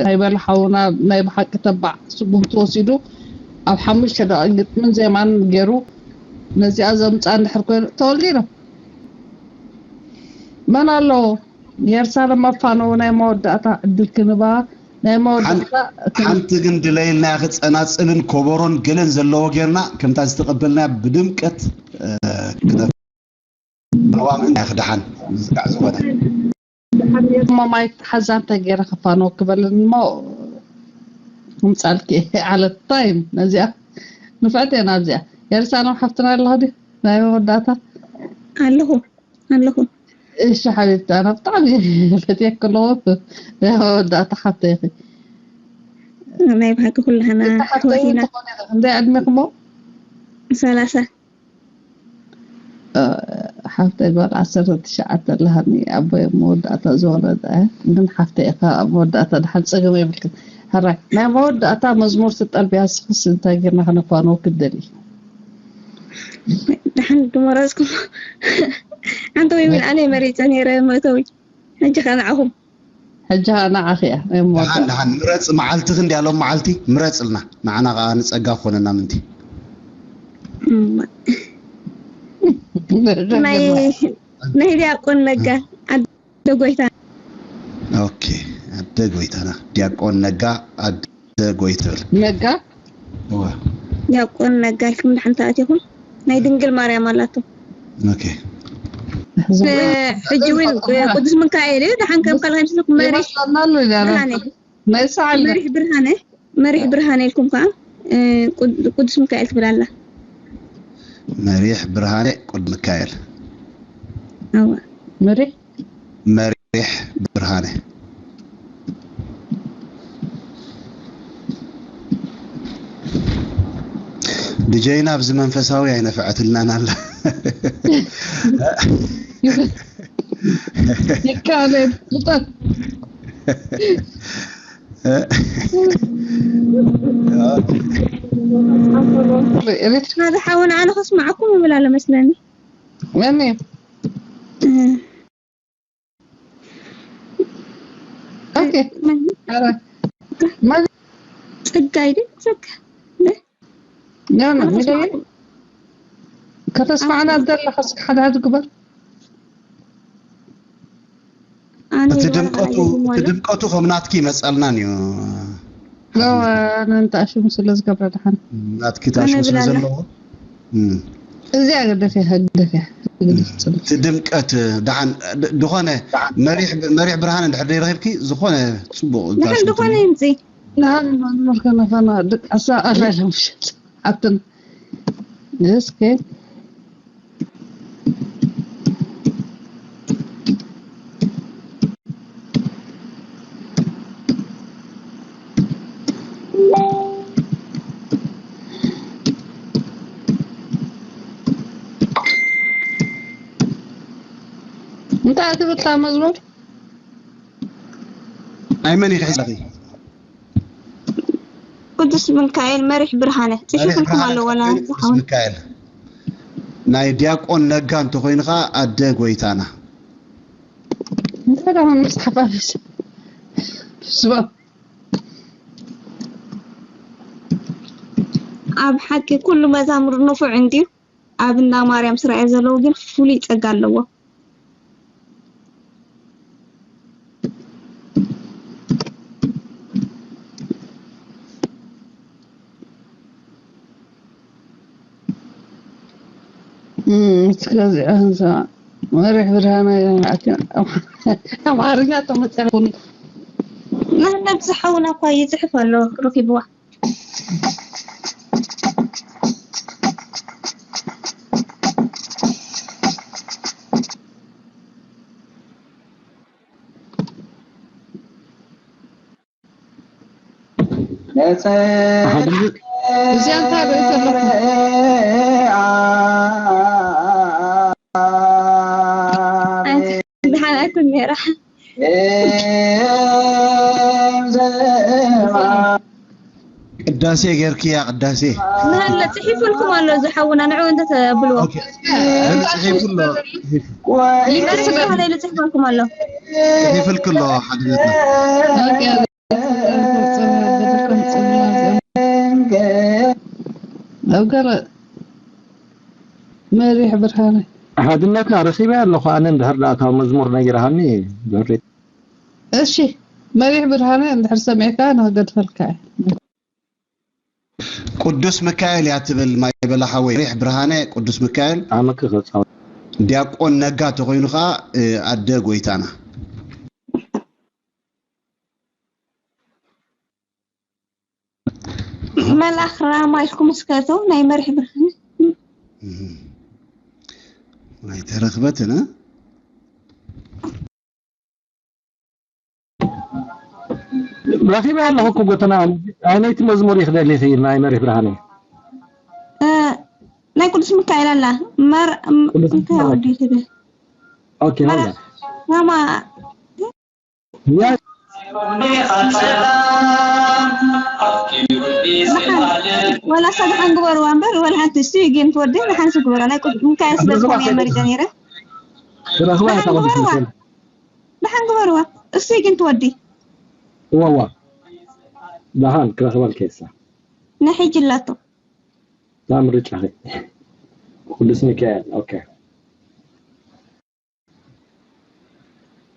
ናይ በለ ሓውና ናይ ብሓቂ ተባዕ ስጉምቲ ወሲዱ ኣብ ሓሙሽተ ደቂቕ ግጥምን ዜማን ገይሩ ነዚኣ ዘምፅኣ እንድሕር ኮይኑ ተወልዲኖ መን ኣለዎ? የርሳሌም ኣፋነው ናይ መወዳእታ ዕድል ክንባ ናይ መወዳእታ ሓንቲ ግን ድለይልና ያኺ ጸናጽልን ኮቦሮን ገለን ዘለዎ ጌርና ከምታ ዝተቐበልና ብድምቀት ክነዋ ምእንቲ ክድሓን ዝቃዕ ዝኾነ እሞ ማይ ሓዛ እንታይ ገይረ ከፋነው ክበልን እሞ ምጻልኪ ዓለት ታይም ነዚኣ ንፍዕቲ እያ ናብዚኣ የርሳሌም ሓፍትና ኣለኻ ድዩ ናይ መወዳእታ ኣለኹ ኣለኹ እሺ ሓቢብቲ ኣነ ብጣዕሚ ፈትየኪ ኣለኹ ናይ መወዳእታ ሓፍተይ ኢኺ ናይ ብሓቂ ኩላህና ሓፍተይ ተዋሂና ትኾኒ ኢኺ ክንደይ ዕድሜክሞ ሰላሳ ሓፍተይ ጓል ዓሰርተ ትሽዓተ ኣለሃኒ ኣቦይ ኣብ መወዳእታ ዝወለደ ግን ሓፍተይ ኢኻ ኣብ መወዳእታ ድሓን ፀገም የብልክን ሕራይ ናይ መወዳእታ መዝሙር ትጠልብያ ስኽስ እንታይ ጌርና ከነፋንወኪ ትደልዪ ድሓን ድመረፅኩም ሓንቲ ወይ ምን ኣነ መሪፀ ነይረ መእተዊ ሕጂ ከ ንዓኹም ሕጂ ከዓ ንዓኺ እያ ናይ ደሓን መወዳእታ ደሓን ምረፅ መዓልቲ ክንዲ ኣሎ መዓልቲ ምረፅልና ንዓና ከዓ ንፀጋ ክኾነና ምንቲ እማ ናይ ናይ ዲያቆን ነጋ ኣደ ጎይታ ኦኬ ኣደ ጎይታና ዲያቆን ነጋ ኣደ ጎይትብል ነጋ እወ ዲያቆን ነጋ ኢልኩም ድሓን ተኣቲኹም ናይ ድንግል ማርያም ኣላቶ ኦኬ ሕጂ እውን ቅዱስ ሚካኤል እዩ ድሓን ከም ካልካ ምስልኩም መሪሕ ይመስለናሉ ኢላና ብርሃነ ናይ ሰዓል መሪሕ ብርሃነ መሪሕ ብርሃነ ኢልኩም ከዓ እ፣ ቅድ- ቅዱስ ሚካኤል ትብል ኣላ መሪሕ ብርሃነ ቅዱስ ሚካኤል እወ መሪሕ መሪሕ ብርሃነ ድጀይና ኣብዚ መንፈሳዊ ኣይነፍዐትልናን ኣላ ይካለ ፍጠን ሓደ ሓውን ኣነ ከስማዓኩም ይብል ኣሎ መስለኒ መን እ፣ ኦኬ መን ኧረ መን ጸጋይ ድዩ ጸጋ ኖ ኖ ሚለየ ከተስማዕና ዘለኻ እስኪ ሓደ ሓደ ግበር ኣነ እቲ ይበላ ድምቀቱ ይብሉ እቲ ማለት ድምቀቱ ከም ናትኪ ይመፀልናን እዩ ሎ ነንታ ሽሙ ስለ ዝገብረ ድሓን ናትኪ ታሽሙ ስለ ብላላ። ዘለዎ እም። እዚኣ ገደፍ እያ ህግደፍ እያ ህግደፍ ፅም እቲ ድምቀት ደሓን ድ- ዝኾነ መሪሕ መሪሕ ብርሃን እንድሕር ደይረኺብኪ ዝኾነ ፅቡቕ ንሕን ታሽሙ ዝኾነ ስለ- ይምፅእ ንሃን መዝሙር ከነፈና ድቃሳ ኣላለ ምሸት ሓብትን እስከ እንታይ ትብል እታ መዝሙር ናይ መን ኢኺ ሒዝኪ ቅዱስ ሚካኤል መሪሕ ብርሃነ መሪሕ ፅሒፍልኩም ብርሃን ኣሎ ወላ እንተኾይኑ ቅዱስ ዝሓውን ሚካኤል ናይ ዲያቆን ነጋ እንተኾይኑ ከዓ ኣደ ጎይታና እንታይ ደሞ መፅሓፍ ኣቢስ ስባ ኣብ ሓቂ ኩሉ መዛሙር ንፉዕ እንድዩ ኣብ እንዳ ማርያም ስራኤል ዘለዉ ግን ፍሉይ ጸጋ ኣለዎ እስከዚኣ መሪሕ ብርሃና ኣማርኛ ተመፀልኩኒ መህመድ ዝሓውና እኳ ይፅሕፍ ኣሎ ረኪብዋ እዚኣ እንታይ ርኢ ዘለኹ ድሓን ኣይኮን ነራ ቅዳሴ ጌርክያ ቅዳሴ ናለ ፅሒፉልኩም ኣሎ ዝሓውና ንዑ እንተ ተብልዎ ኦኬ። ጽሒፉ ኣሎ ይመስል ካለ ኢሉ ፅሒፉልኩም ኣሎ ጽሒፍልክ ኣሎ ሓድነትና ኣብ ገለ መሪሕ ብርሃነ ሓድነትና ረኺበ ኣለኹ። ኣነ እንድሕር ደኣ ካብ መዝሙር ነጊርሃኒ ድሕሪ እሺ፣ መሪሕ ብርሃነ እንድሕር ሰሚዕካ ንክገድፈልካ እየ። ቅዱስ ሚካኤል እያ ትብል ማይ በላ ሓወይ። መሪሕ ብርሃነ ቅዱስ ሚካኤል። ኣመክ ከጻወት። ዲያቆን ነጋ ተኾይኑ ኸዓ፣ እ፣ ኣደ ጎይታና። መልኣኽ ራማ ኢልኩም እስከ እቶም ናይ መሪሕ ብርሃን። እህ። ኣይተረኽበትን፣ እ? ረኺበ ኣለኹ እኮ ጎተና። ኣይ፣ ናይቲ መዝሙር ይኽደል ይኽእል፣ ናይ መሪሕ ብርሃን። እ፣ ናይ ቅዱስ ሚካኤል ኣላ። መር-፣ ም-፣ ቅዱስ እንታይ ሚካኤል። ኣውዲ ይኽደል? ኦኬ፣ መራ-፣ ሆላ። ራማ ያ ወላ ሰብ ሓን ግበርዋ እምበር፣ ወላ ሓንቲ እሱ ግን ትወዲ ንሓንሱ ግበራ። ናይ ቅዱስ ሚካኤል ስለ ዝኾነ እየ መሪጸ ነይረ። ክረኽባ እታ ደሓን ቅዱስ ግበርዋ። ሚካኤል። ደሓን ግበርዋ። እሱ ግን ትወዲ። እዋ፣ እዋ። ደሓን ክረኽባ ልከሳ። ንሕጂ ኣላቶ። እታ ምርጫኺ። ቅዱስ ሚካኤል፣ ኦኬ።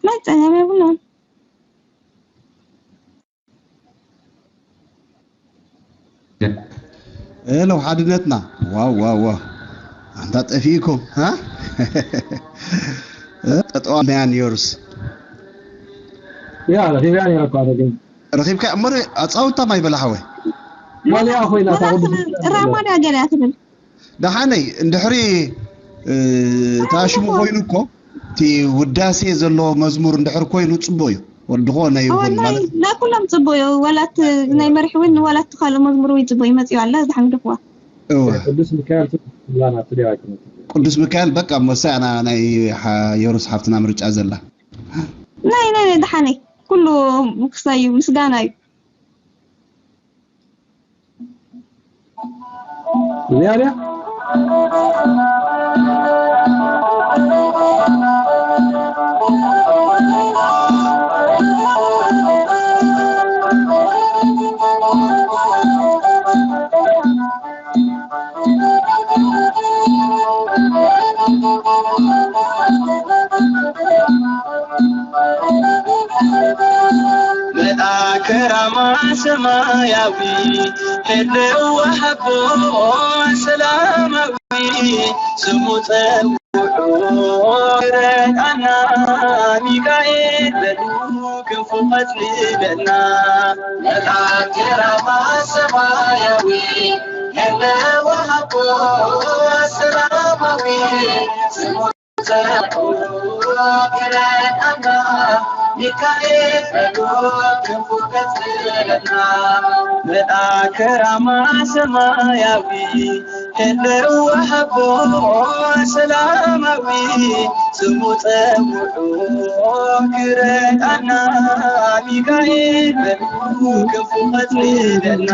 ናይ ጸገም የብሉን። ሄሎ ሓድነትና። ዋው፣ ዋው፣ ዋው። ኣንታ ጠፊእኩም፣ ሃ? እ፣ ጠጠዋ ናይ ዮርስ። ያ፣ ረኺብያ ነይረ እኮ ኣነ ግን። ረኺብካ እሞ ኣጻውታ ማይ በላ ሓወይ። ዋልያ ኮይና እታ ወላ ቅዱስ ትብል፣ ራማ ድያ ገለ እያ ትብል። ደሓነይ፣ እንድሕሪ፣ እ፣ እታ ሽሙ ኮይኑ እኮ፣ እቲ ውዳሴ ዘለዎ መዝሙር እንድሕር ኮይኑ ጽቡቕ እዩ። ወዲ ኾነ ይኹን ወላሂ፣ ማለት ናይ ኩሎም ጽቡቕ እዩ። ወላ እቲ ናይ መሪሕ እውን፣ ወላ እቲ ካልእ መዝሙር እውን ጽቡቕ እዩ። መጺኡ ኣላ፣ ዝሓምድኽዋ። እወ። ቅዱስ ሚካኤል ትብላና ትደዋ ኣይኮነትን። ቅዱስ ሚካኤል በቃ፣ ሞሳ ኣና ናይ ሓ-፣ የሩስ ሓፍትና ምርጫ ዘላ። ናይ፣ ናይ፣ ናይ፣ ደሓነይ። ኩሉ ክሳይ እዩ፣ ምስጋና እዩ። ዝያዳ መልኣከ ራማ ሰማያዊ፣ ሄለዋ ሃቦ ሰላማዊ፣ ስሙ ጸውዑ ክረድኣና፣ ሚካኤል በሉ ክንፉ ከጽልለና። መልኣከ ራማ ሰማያዊ፣ ሄለዋ ሃቦ ሰላማዊ፣ ስሙ መልኣከ ራማ ሰማያዊ፣ ሄለዋ ሃቦ ሰላማዊ፣ ስሙ ጸውዑ ክረድኣና፣ ሚካኤል በሉ ክንፉ ከጽልለና።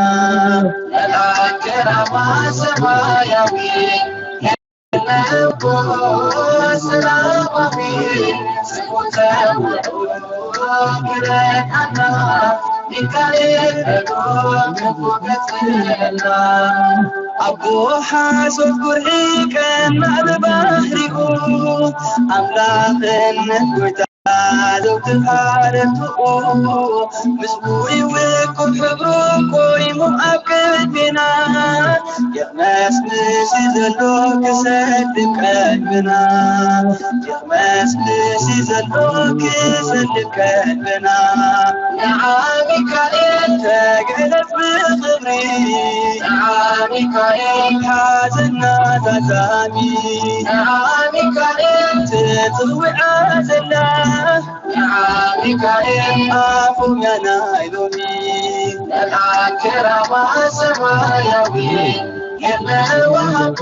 መልኣከ ራማ ሰማያዊ፣ ኣቦ ሓሶት ጉርዒ ቀናእ ብባህሪኡ ኣምላኽነት ጎይታ ዘውትር ኣረትኡ ምስኡ ይውቁብ ሕብሩ ቆይሙ ኣብ ቅድሜና የመስምስ ዘሎ ክሰድብ ቀልብና የመስምስ ዘሎ ክሰድብ ቀልብና ንዓ ሚካኤል ተግዕለት ብኽብሪ ንዓ ሚካኤል ሓዘና ዛዛሚ ንዓ ሚካኤል ትጽውዓ ዘላ ንዓ ሚካኤል ኣፎምያ ናይ ሎሚ መልኣከ ራማ ሰማያዊ የመዋሃቦ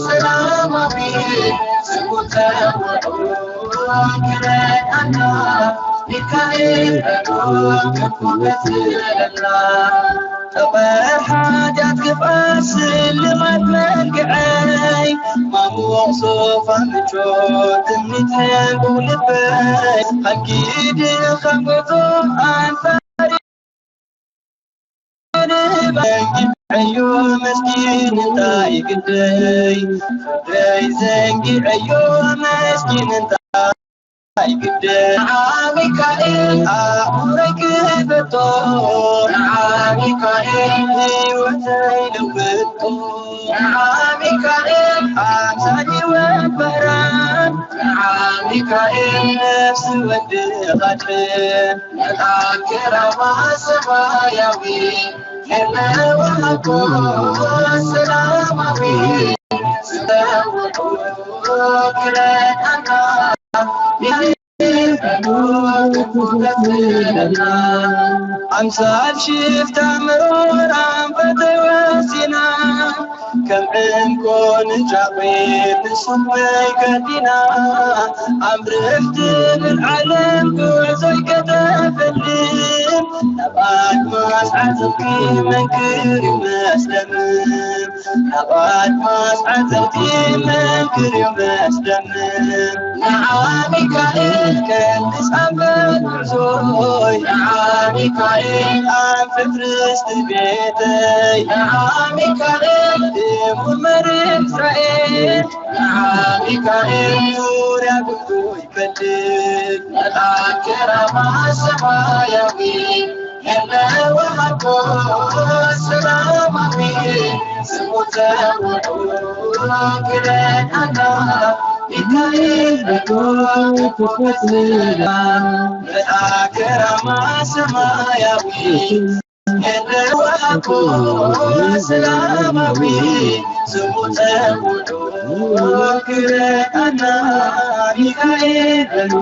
ሰላማዊ ስሙ ተውዑ ክረድኣና ሚካኤል ረድኡ ክንፉ ገጽለና ጠፈር ሓጢኣት ክፍኣት ስልማት መልክዐይ ማሙቕ ሶፋ ምቾት ትምኒት ሕቡእ ልበይ ሓኪ ድኻም ጉዕዞ ኣንፈ ዘንጊዐዮ መስኪን እንታይ ግደይ፣ ፍቅረይ ዘንጊዐዮ መስኪን እንታይ ግደይ። ሚካኤል ኣእምሮይ ክፈቶ፣ ሚካኤል ህይወተይ ለውጦ፣ ሚካኤል ኣምሳል ህይወት ብርሃን፣ ሚካኤል ነፍሲ ወዲ ቃል መልኣክ ራማ ሰማያዊ የለዋሃኮ ሰላማዊ ዝተውጡ ክለናና ኣምሳል ሽፍታ መሮራን ፈተወሲና ከም ዕንቆ ንጫቑት ንሱመይ ከዲና ኣምርሕ ትብል ዓለም ጉዕዞይ ከተፈልም ናብ ኣድማስ ዓዘቕቲ መንክር እዩ መስለምም ናብ ኣድማስ ዓዘቕቲ መንክር እዩ መስለምም ንዓ ሚካኤል ቀንስ ኣንፈት ጉዕዞይ ንዓ ሚካኤል ኣንፈት ርስቲ ቤተይ ንዓ ሚካኤል እሙን መርህ እስራኤል ንዓ ሚካኤል ዙርያ ጉዕዞይ ፈልግ መልኣክ ራማ ሰማያዊ የለዋሃኮ ሰላማዊ ስሙ ተውዑ ክለናና ሚካኤል በጎ ክፈትልና መልኣክ ራማ ሰማያዊ የለዋሃኮ ሰላማዊ ስሙ ተውዑ ክለናና ሚካኤል በጎ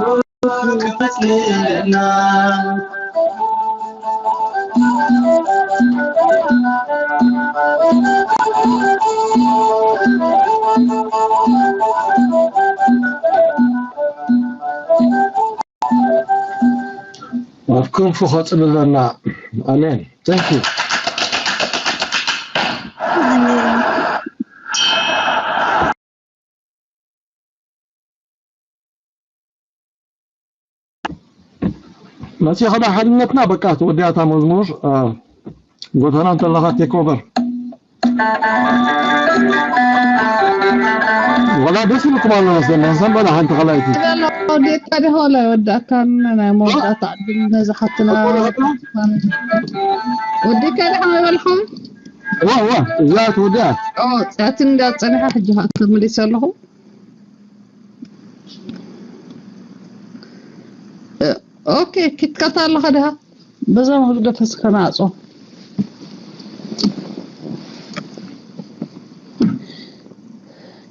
ክፈትልና ኣብ ክንፉ ከጽልለና። ኣሜን። Thank you. መጺኻ ዶ ሓድነትና በቃ ተወዲኣታ መዝሙር ጎተና እንተለኻ take over ወላ ደስ ኢልኩም ኣሎ መስለኒ። ሰንበዳ ሓንቲ ካልኣይቲ ወዲእካ ዲኻ ወላ ይወዳእካ ናይ መወዳእታ ዕድል ነዛ ሓፍትና ወዲእካ ዲኻ ይበልኹም ዋ ዋ እዛ ትወዲኣ ኦ ጻቲ እንዳ ጸኒሓ ሕጂ ኸኣ ተመሊሰ ኣለኹ ኦኬ ኪትካት ኣለኻ ድኻ በዞም ህግደፍ እስከ ናዕጾ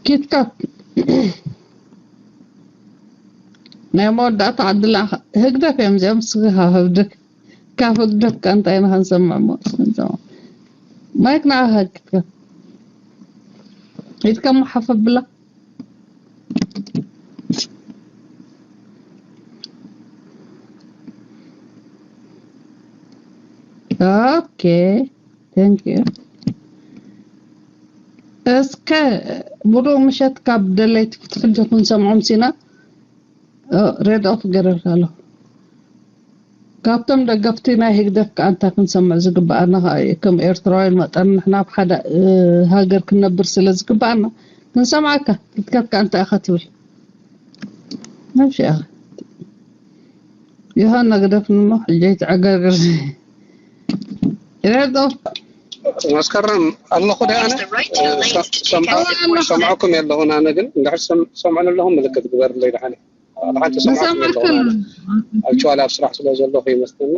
ኪትካት ናይ መወዳእታ ዕድላ ህግደፍ እዮም እዚኦም ስኻ ህግደፍ ካብ ህግደፍ ከ እንታይ ኢና ክንሰምዕ እሞ ክንሰምዕ ማይክ ንዓኻ ኪትካት ኢድካ እሞ ሓፍ ኣብላ ኦኬ thank you እስከ ብሩቕ ምሸት ካብ ደለይቲ ፍትሒ ክንሰምዖም ሲና ሬድ ኦፍ ገረልካ ኣሎ ካብቶም ደገፍቲ ናይ ህግደፍ ከኣ እንታይ ክንሰምዕ ዝግበኣና ከኣ እዩ ከም ኤርትራውያን መጠን ንሕና ኣብ ሓደ ሃገር ክንነብር ስለ ዝግበኣና ክንሰምዓካ ክትከት ከኣ እንታይ ኢኻ ትብል ነብሲ ኢኻ ዮሃና ግደፍኒ እሞ ሕጂ ኣይትዕገርግር ሬድ ኦፍ መስከረም ኣለኹ ደ ኣነ ሰምዐኩም የለኹን ኣነ ግን እንድሕር ሰምዑን ኣለኹም ምልክት ግበርለይ ደሓነ ሓንቲ ሰማዕኩም ኣለኹም ኣክቹዋሊ ኣብ ስራሕ ስለ ዘለኹ ይመስለኒ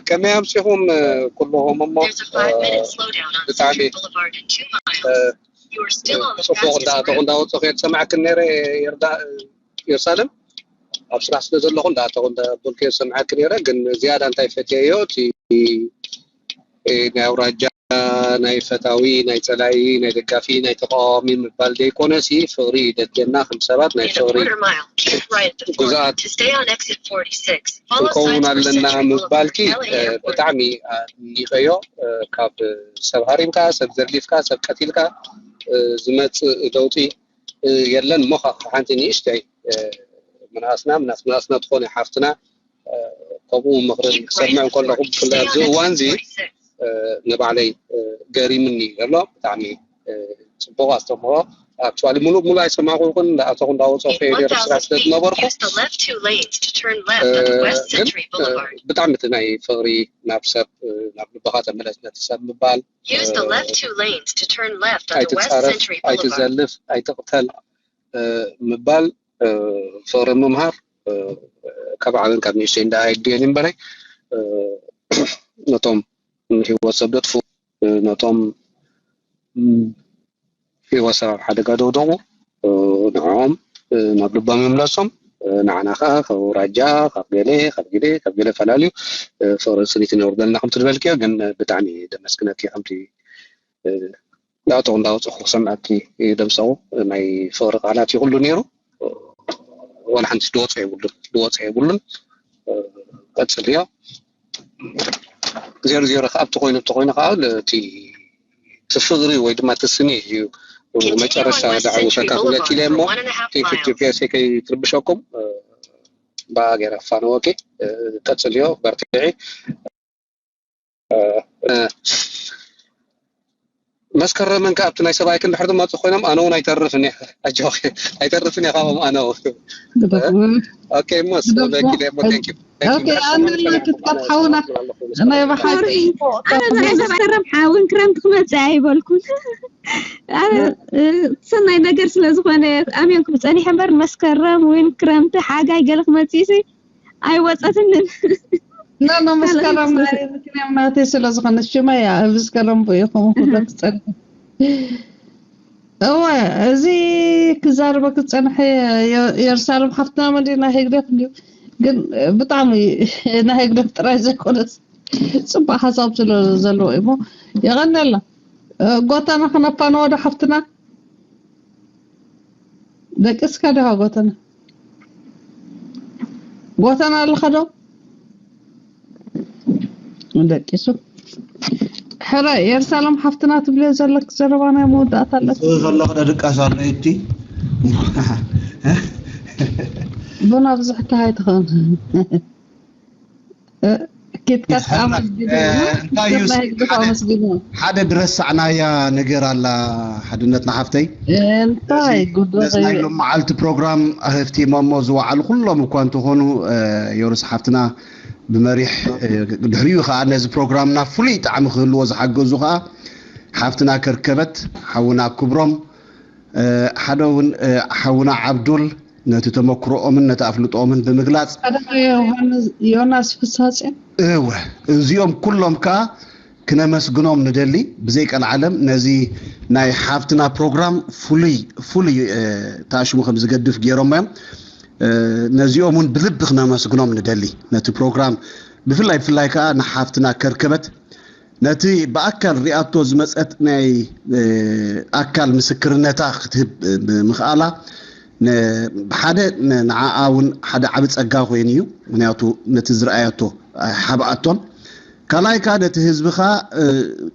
ከመይ ኣምሲኹም ኩልኹም እሞ ብጣዕሚ ፅቡቅ እንዳኣተኹ እንዳወፅኹ እየ ዝሰማዕክን ነይረ የርዳ ኢየሩሳሌም ኣብ ስራሕ ስለ ዘለኹ እንዳኣተኹ እንዳበልኩ እየ ዝሰማዕክ ነይረ ግን ዝያዳ እንታይ ፈትየዮ እቲ ናይ ኣውራጃ ናይ ፈታዊ ናይ ፀላኢ ናይ ደጋፊ ናይ ተቃዋሚ ምባል ዘይኮነሲ ፍቅሪ እዩ ደድለየና ከም ሰባት ናይ ፍቅሪ ግዙኣት ክንከውን ኣለና ምባልኪ ብጣዕሚ ኣድኒቀዮ ካብ ሰብ ሃሪምካ ሰብ ዘርጊፍካ ሰብ ቀቲልካ ዝመፅእ ለውጢ የለን እሞ ካብ ሓንቲ ንእሽተይ ምንኣስና ምናስ ምናስና ትኾነ ሓፍትና ከምኡ ምኽሪ ክሰምዕ ከለኹ ብፍላይ ኣብዚ እዋን እዚ ንባዕለይ ገሪምኒ ዘሎ ብጣዕሚ ጽቡቕ ኣስተምህሮ። ኣክቹዋሊ ሙሉእ ሙሉእ ኣይሰማዕኩ ይኹን እንዳኣተኹ እንዳወፀኹ ከይደ ስራሕ ስለ ዝነበርኩ ግን ብጣዕሚ እቲ ናይ ፍቕሪ ናብ ሰብ ናብ ልብኻ ተመለስ ነቲ ሰብ ምባል ኣይትፃረፍ ኣይትዘልፍ ኣይትቕተል ምባል ፍቕሪ ምምሃር ካብ ዓብን ካብ ንእሽተይ እንዳ ኣይድዮን እምበረይ ነቶም ንህይወት ሰብ ደጥፉ ነቶም ህይወት ሰብ ኣብ ሓደጋ ደውደቑ ንዕኦም ናብ ልቦም ይምለሶም ንዓና ከዓ ካብ ራጃ ካብ ገሌ ካብ ገሌ ካብ ገሌ ፈላልዩ ፍቕርን ስኒትን የውርደልና ከምቲ ዝበልክዮ ግን ብጣዕሚ ደመስግነኪ ከምቲ እንዳወፀኹ እንዳወፀኹ ክሰምዐኪ ደምሰቑ ናይ ፍቕሪ ቃላት ይኹሉ ነይሩ ወላ ሓንቲ ዝወፀ የብሉን ዝወፀ የብሉን ቀፅልዮ ዜሮ ዜሮ ከዓ ኣብቲ ኮይኑ ኣብቲ ኮይኑ ከዓ እቲ ፍቕሪ ወይ ድማ እቲ ስኒ እዩ መጨረሻ ዳዕውተካ ክብለኪ ኢለ እሞ ኢትዮጵያ ከይትርብሸኩም ብኣ ገይረ ኣፋነወኪ ቀፅልዮ በርትዒ መስከረምን ከ ኣብቲ ናይ ሰብኣይክ እንድሕር ዝመፁ ኮይኖም ኣነ እውን ኣይተርፍን እየ ኣጆኺ ኣይተርፍን እየ ካብኦም ኣነ እውን ኦኬ እሞስ ወደኪለ እሞ thank you ኣነ ናይ መስከረም ሓውን ክረምቲ ክመፅእ ኣይበልኩን ሰናይ ነገር ስለዝኾነ ኣምዮንኩም ፀኒሐ እምበር መስከረም ወይ ክረምቲ ሓጋይ ገለ ክመፅእ ኣይወፀትንን ኖ ኖ መስከረም ምክንያት ናተይ ስለ ዝኾነ ሽመይ እያ መስከረም ብኡ ኢኹም ክብለክ ዝፀንሐ እወ እዚ ክዛረበክ ዝፀንሐ የሩሳሌም ሓፍትና መዲና ሄግደፍ እንድዩ ግን ብጣዕሚ ናይ ሄግደፍ ጥራይ ዘይኮነስ ፅቡቅ ሓሳብ ስለ ዘለዎ እሞ የቐነልና ጎተና ክነፋንዎ ዶ ሓፍትና ደቂስካ ዲኻ ጎተና ጎተና ኣለኻ ዶ ደቂሱ ሕረ የርሳለም ሓፍትና ትብልዮ ዘለክ ዘረባ ናይ መወዳእታ ኣለክ ከለኹ ደድቃስ ኣሎ እቲ ቡና ብዙሕ ተሃይ ትኸውን ኪትካት ኣመስግኑ እንታይ እዩ ሓደ ድረሳዕናያ ነገር ኣላ ሓድነትና ሓፍተይ እንታይ ጉዶ ናይ ሎም መዓልቲ ፕሮግራም ኣህፍቲሞሞ ዝወዓሉ ኩሎም እኳ እንተኾኑ የሩስ ሓፍትና ብመሪሕ ድሕሪኡ ከዓ ነዚ ፕሮግራምና ፍሉይ ጣዕሚ ክህልዎ ዝሓገዙ ከዓ ሓፍትና ከርከበት ሓውና ክብሮም ሓደ እውን ሓውና ዓብዱል ነቲ ተመክሮኦምን ነቲ ኣፍልጦኦምን ብምግላፅ ዮናስ ፍሳፅዮን እወ እዚኦም ኩሎም ከዓ ክነመስግኖም ንደሊ ብዘይ ቀልዓለም ነዚ ናይ ሓፍትና ፕሮግራም ፍሉይ ፍሉይ ተኣሽሙ ከም ዝገድፍ ገይሮሞ እዮም ነዚኦም እውን ብልቢ ክነመስግኖም ንደሊ ነቲ ፕሮግራም ብፍላይ ብፍላይ ከዓ ንሓፍትና ከርከበት ነቲ ብኣካል ሪኣቶ ዝመፀት ናይ ኣካል ምስክርነታ ክትህብ ብምኽኣላ ብሓደ ንዓኣ እውን ሓደ ዓቢ ፀጋ ኮይኑ እዩ ምክንያቱ ነቲ ዝረኣየቶ ሓብኣቶን ካልኣይ ከዓ ነቲ ህዝቢ ከዓ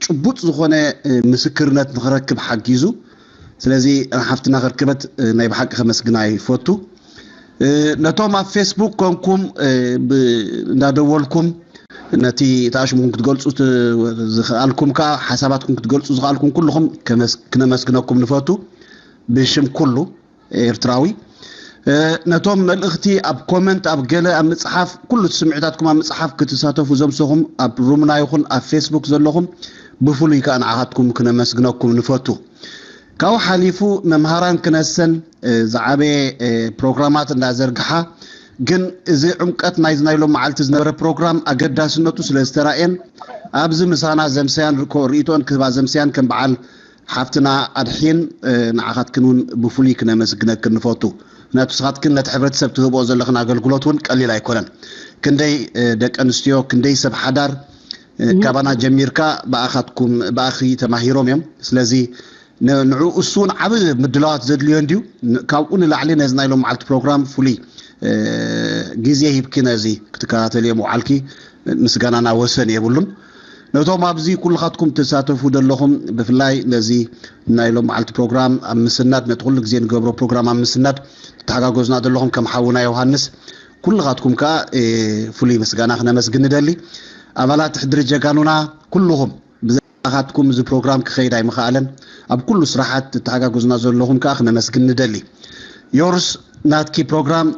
ጭቡጥ ዝኾነ ምስክርነት ንክረክብ ሓጊዙ ስለዚ ሓፍትና ከርከበት ናይ ብሓቂ ከመስግና ይፈቱ ነቶም ኣብ ፌስቡክ ኮንኩም እንዳደወልኩም ነቲ ተኣሽሙኩም ክትገልፁ ዝኽኣልኩም ከዓ ሓሳባትኩም ክትገልፁ ዝኽኣልኩም ኩልኹም ክነመስግነኩም ንፈቱ ብሽም ኩሉ ኤርትራዊ ነቶም መልእኽቲ ኣብ ኮመንት ኣብ ገለ ኣብ ምፅሓፍ ኩሉ ስምዒታትኩም ኣብ ምፅሓፍ ክትሳተፉ ዘምሰኹም ኣብ ሩምና ይኹን ኣብ ፌስቡክ ዘለኹም ብፍሉይ ከዓ ንዓኻትኩም ክነመስግነኩም ንፈቱ ካብኡ ሓሊፉ መምሃራን ክነሰን ዝዓበየ ፕሮግራማት እንዳዘርግሓ ግን እዚ ዕምቀት ናይዚ ናይ ሎም መዓልቲ ዝነበረ ፕሮግራም ኣገዳስነቱ ስለ ዝተራእየን ኣብዚ ምሳና ዘምሰያን ርእቶን ክህባ ዘምሰያን ከም በዓል ሓፍትና ኣድሒን ንዓኻትክን እውን ብፍሉይ ክነመስግነክን ንፈቱ ምክንያቱ ንስኻትክን ነቲ ሕብረተሰብ ትህብኦ ዘለኽን ኣገልግሎት እውን ቀሊል ኣይኮነን ክንደይ ደቂ ኣንስትዮ ክንደይ ሰብ ሓዳር ካባና ጀሚርካ ብኣኻትኩም ብኣኺ ተማሂሮም እዮም ስለዚ ንዑ እሱ እውን ዓብ ምድላዋት ዘድልዮ እንድዩ ካብኡ ንላዕሊ ነዚ ናይ ሎም መዓልቲ ፕሮግራም ፍሉይ ግዜ ሂብኪ ነዚ ክትከታተልዮ ምውዓልኪ ምስጋናና ወሰን የብሉን ነቶም ኣብዚ ኩልኻትኩም ትሳተፉ ዘለኹም ብፍላይ ነዚ ናይ ሎም መዓልቲ ፕሮግራም ኣብ ምስናድ ነቲ ኩሉ ግዜ ንገብሮ ፕሮግራም ኣብ ምስናድ ተተሓጋገዙና ዘለኹም ከም ሓውና ዮሃንስ ኩልኻትኩም ከዓ ፍሉይ ምስጋና ክነመስግን ንደሊ። ኣባላት ሕድሪ ጀጋኑና ኩልኹም ብዘኻትኩም እዚ ፕሮግራም ክኸይድ ኣይምኸኣለን። ኣብ ኩሉ ስራሓት ትተሓጋግዙና ዘለኹም ከዓ ክነመስግን ንደሊ። ዮርስ ናትኪ ፕሮግራም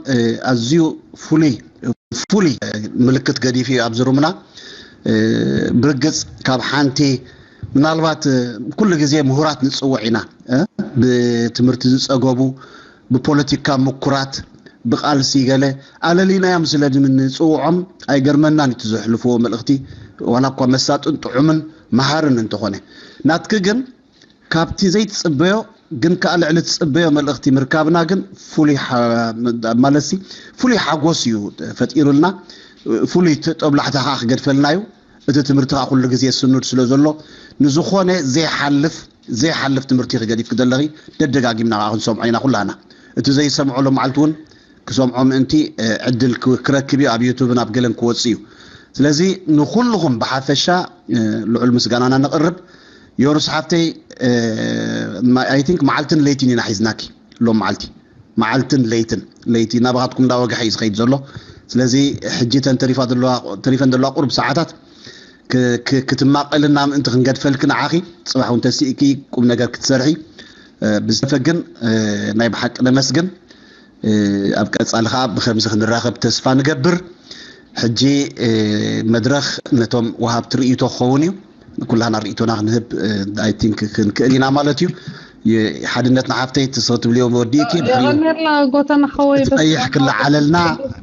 ኣዝዩ ፍሉይ ፍሉይ ምልክት ገዲፉ እዩ ኣብዚ ሩምና። ብርግፅ ካብ ሓንቲ ምናልባት ኩሉ ግዜ ምሁራት ንፅውዕ ኢና፣ ብትምህርቲ ዝፀገቡ፣ ብፖለቲካ ምኩራት፣ ብቃልሲ ገለ ኣለሊናዮም ስለ ንፅውዖም ኣይገርመናን እቲ ዘሕልፍዎ መልእኽቲ ዋላ እኳ መሳጥን ጥዑምን መሃርን እንተኾነ። ናትኪ ግን ካብቲ ዘይትፅበዮ ግን ከዓ ልዕሊ ትፅበዮ መልእኽቲ ምርካብና ግን ፍሉይ ማለትሲ ፍሉይ ሓጎስ እዩ ፈጢሩልና። ፍሉይ ጦብላሕታ ከዓ ክገድፈልና እዩ። እቲ ትምህርቲ ከዓ ኩሉ ግዜ ስኑድ ስለ ዘሎ ንዝኾነ ዘይሓልፍ ዘይሓልፍ ትምህርቲ ክገዲፍ ክደለኺ ደደጋጊምና ከዓ ክንሰምዖ ኢና ኩላና። እቲ ዘይሰምዖ ሎም መዓልቲ እውን ክሰምዖ ምእንቲ ዕድል ክረክብ እዩ ኣብ ዩቱብን ኣብ ገለን ክወፅ እዩ። ስለዚ ንኩልኹም ብሓፈሻ ልዑል ምስጋናና ነቕርብ። ዮርስ ሓፍተይ፣ I think መዓልትን ለይትን ኢና ሒዝናኪ ሎም መዓልቲ፣ መዓልትን ለይትን ለይቲ ናባኻትኩም እንዳወግሐ እዩ ዝኸይድ ዘሎ። ስለዚ ሕጂ ተን ተሪፈን ዘለዋ ቁሩብ ሰዓታት ክትማቐልና ምእንቲ ክንገድፈልኪ ንዓኺ፣ ፅባሕ እውን ተሲእኪ ቁም ነገር ክትሰርሒ። ብዝተፈግን ናይ ብሓቂ ነመስግን። ኣብ ቀፃሊ ከዓ ብከምዚ ክንራኸብ ተስፋ ንገብር። ሕጂ መድረኽ ነቶም ወሃብቲ ርእይቶ ክኸውን እዩ። ኩላና ርእይቶና ክንህብ I think ክንክእል ኢና ማለት እዩ። ሓድነት ንሓፍተይ ትስኺ ትብልዮ ወዲእኪ የቐኔላ ጎተና ሓወይ። እቲ ቀይሕ ክለዓለልና።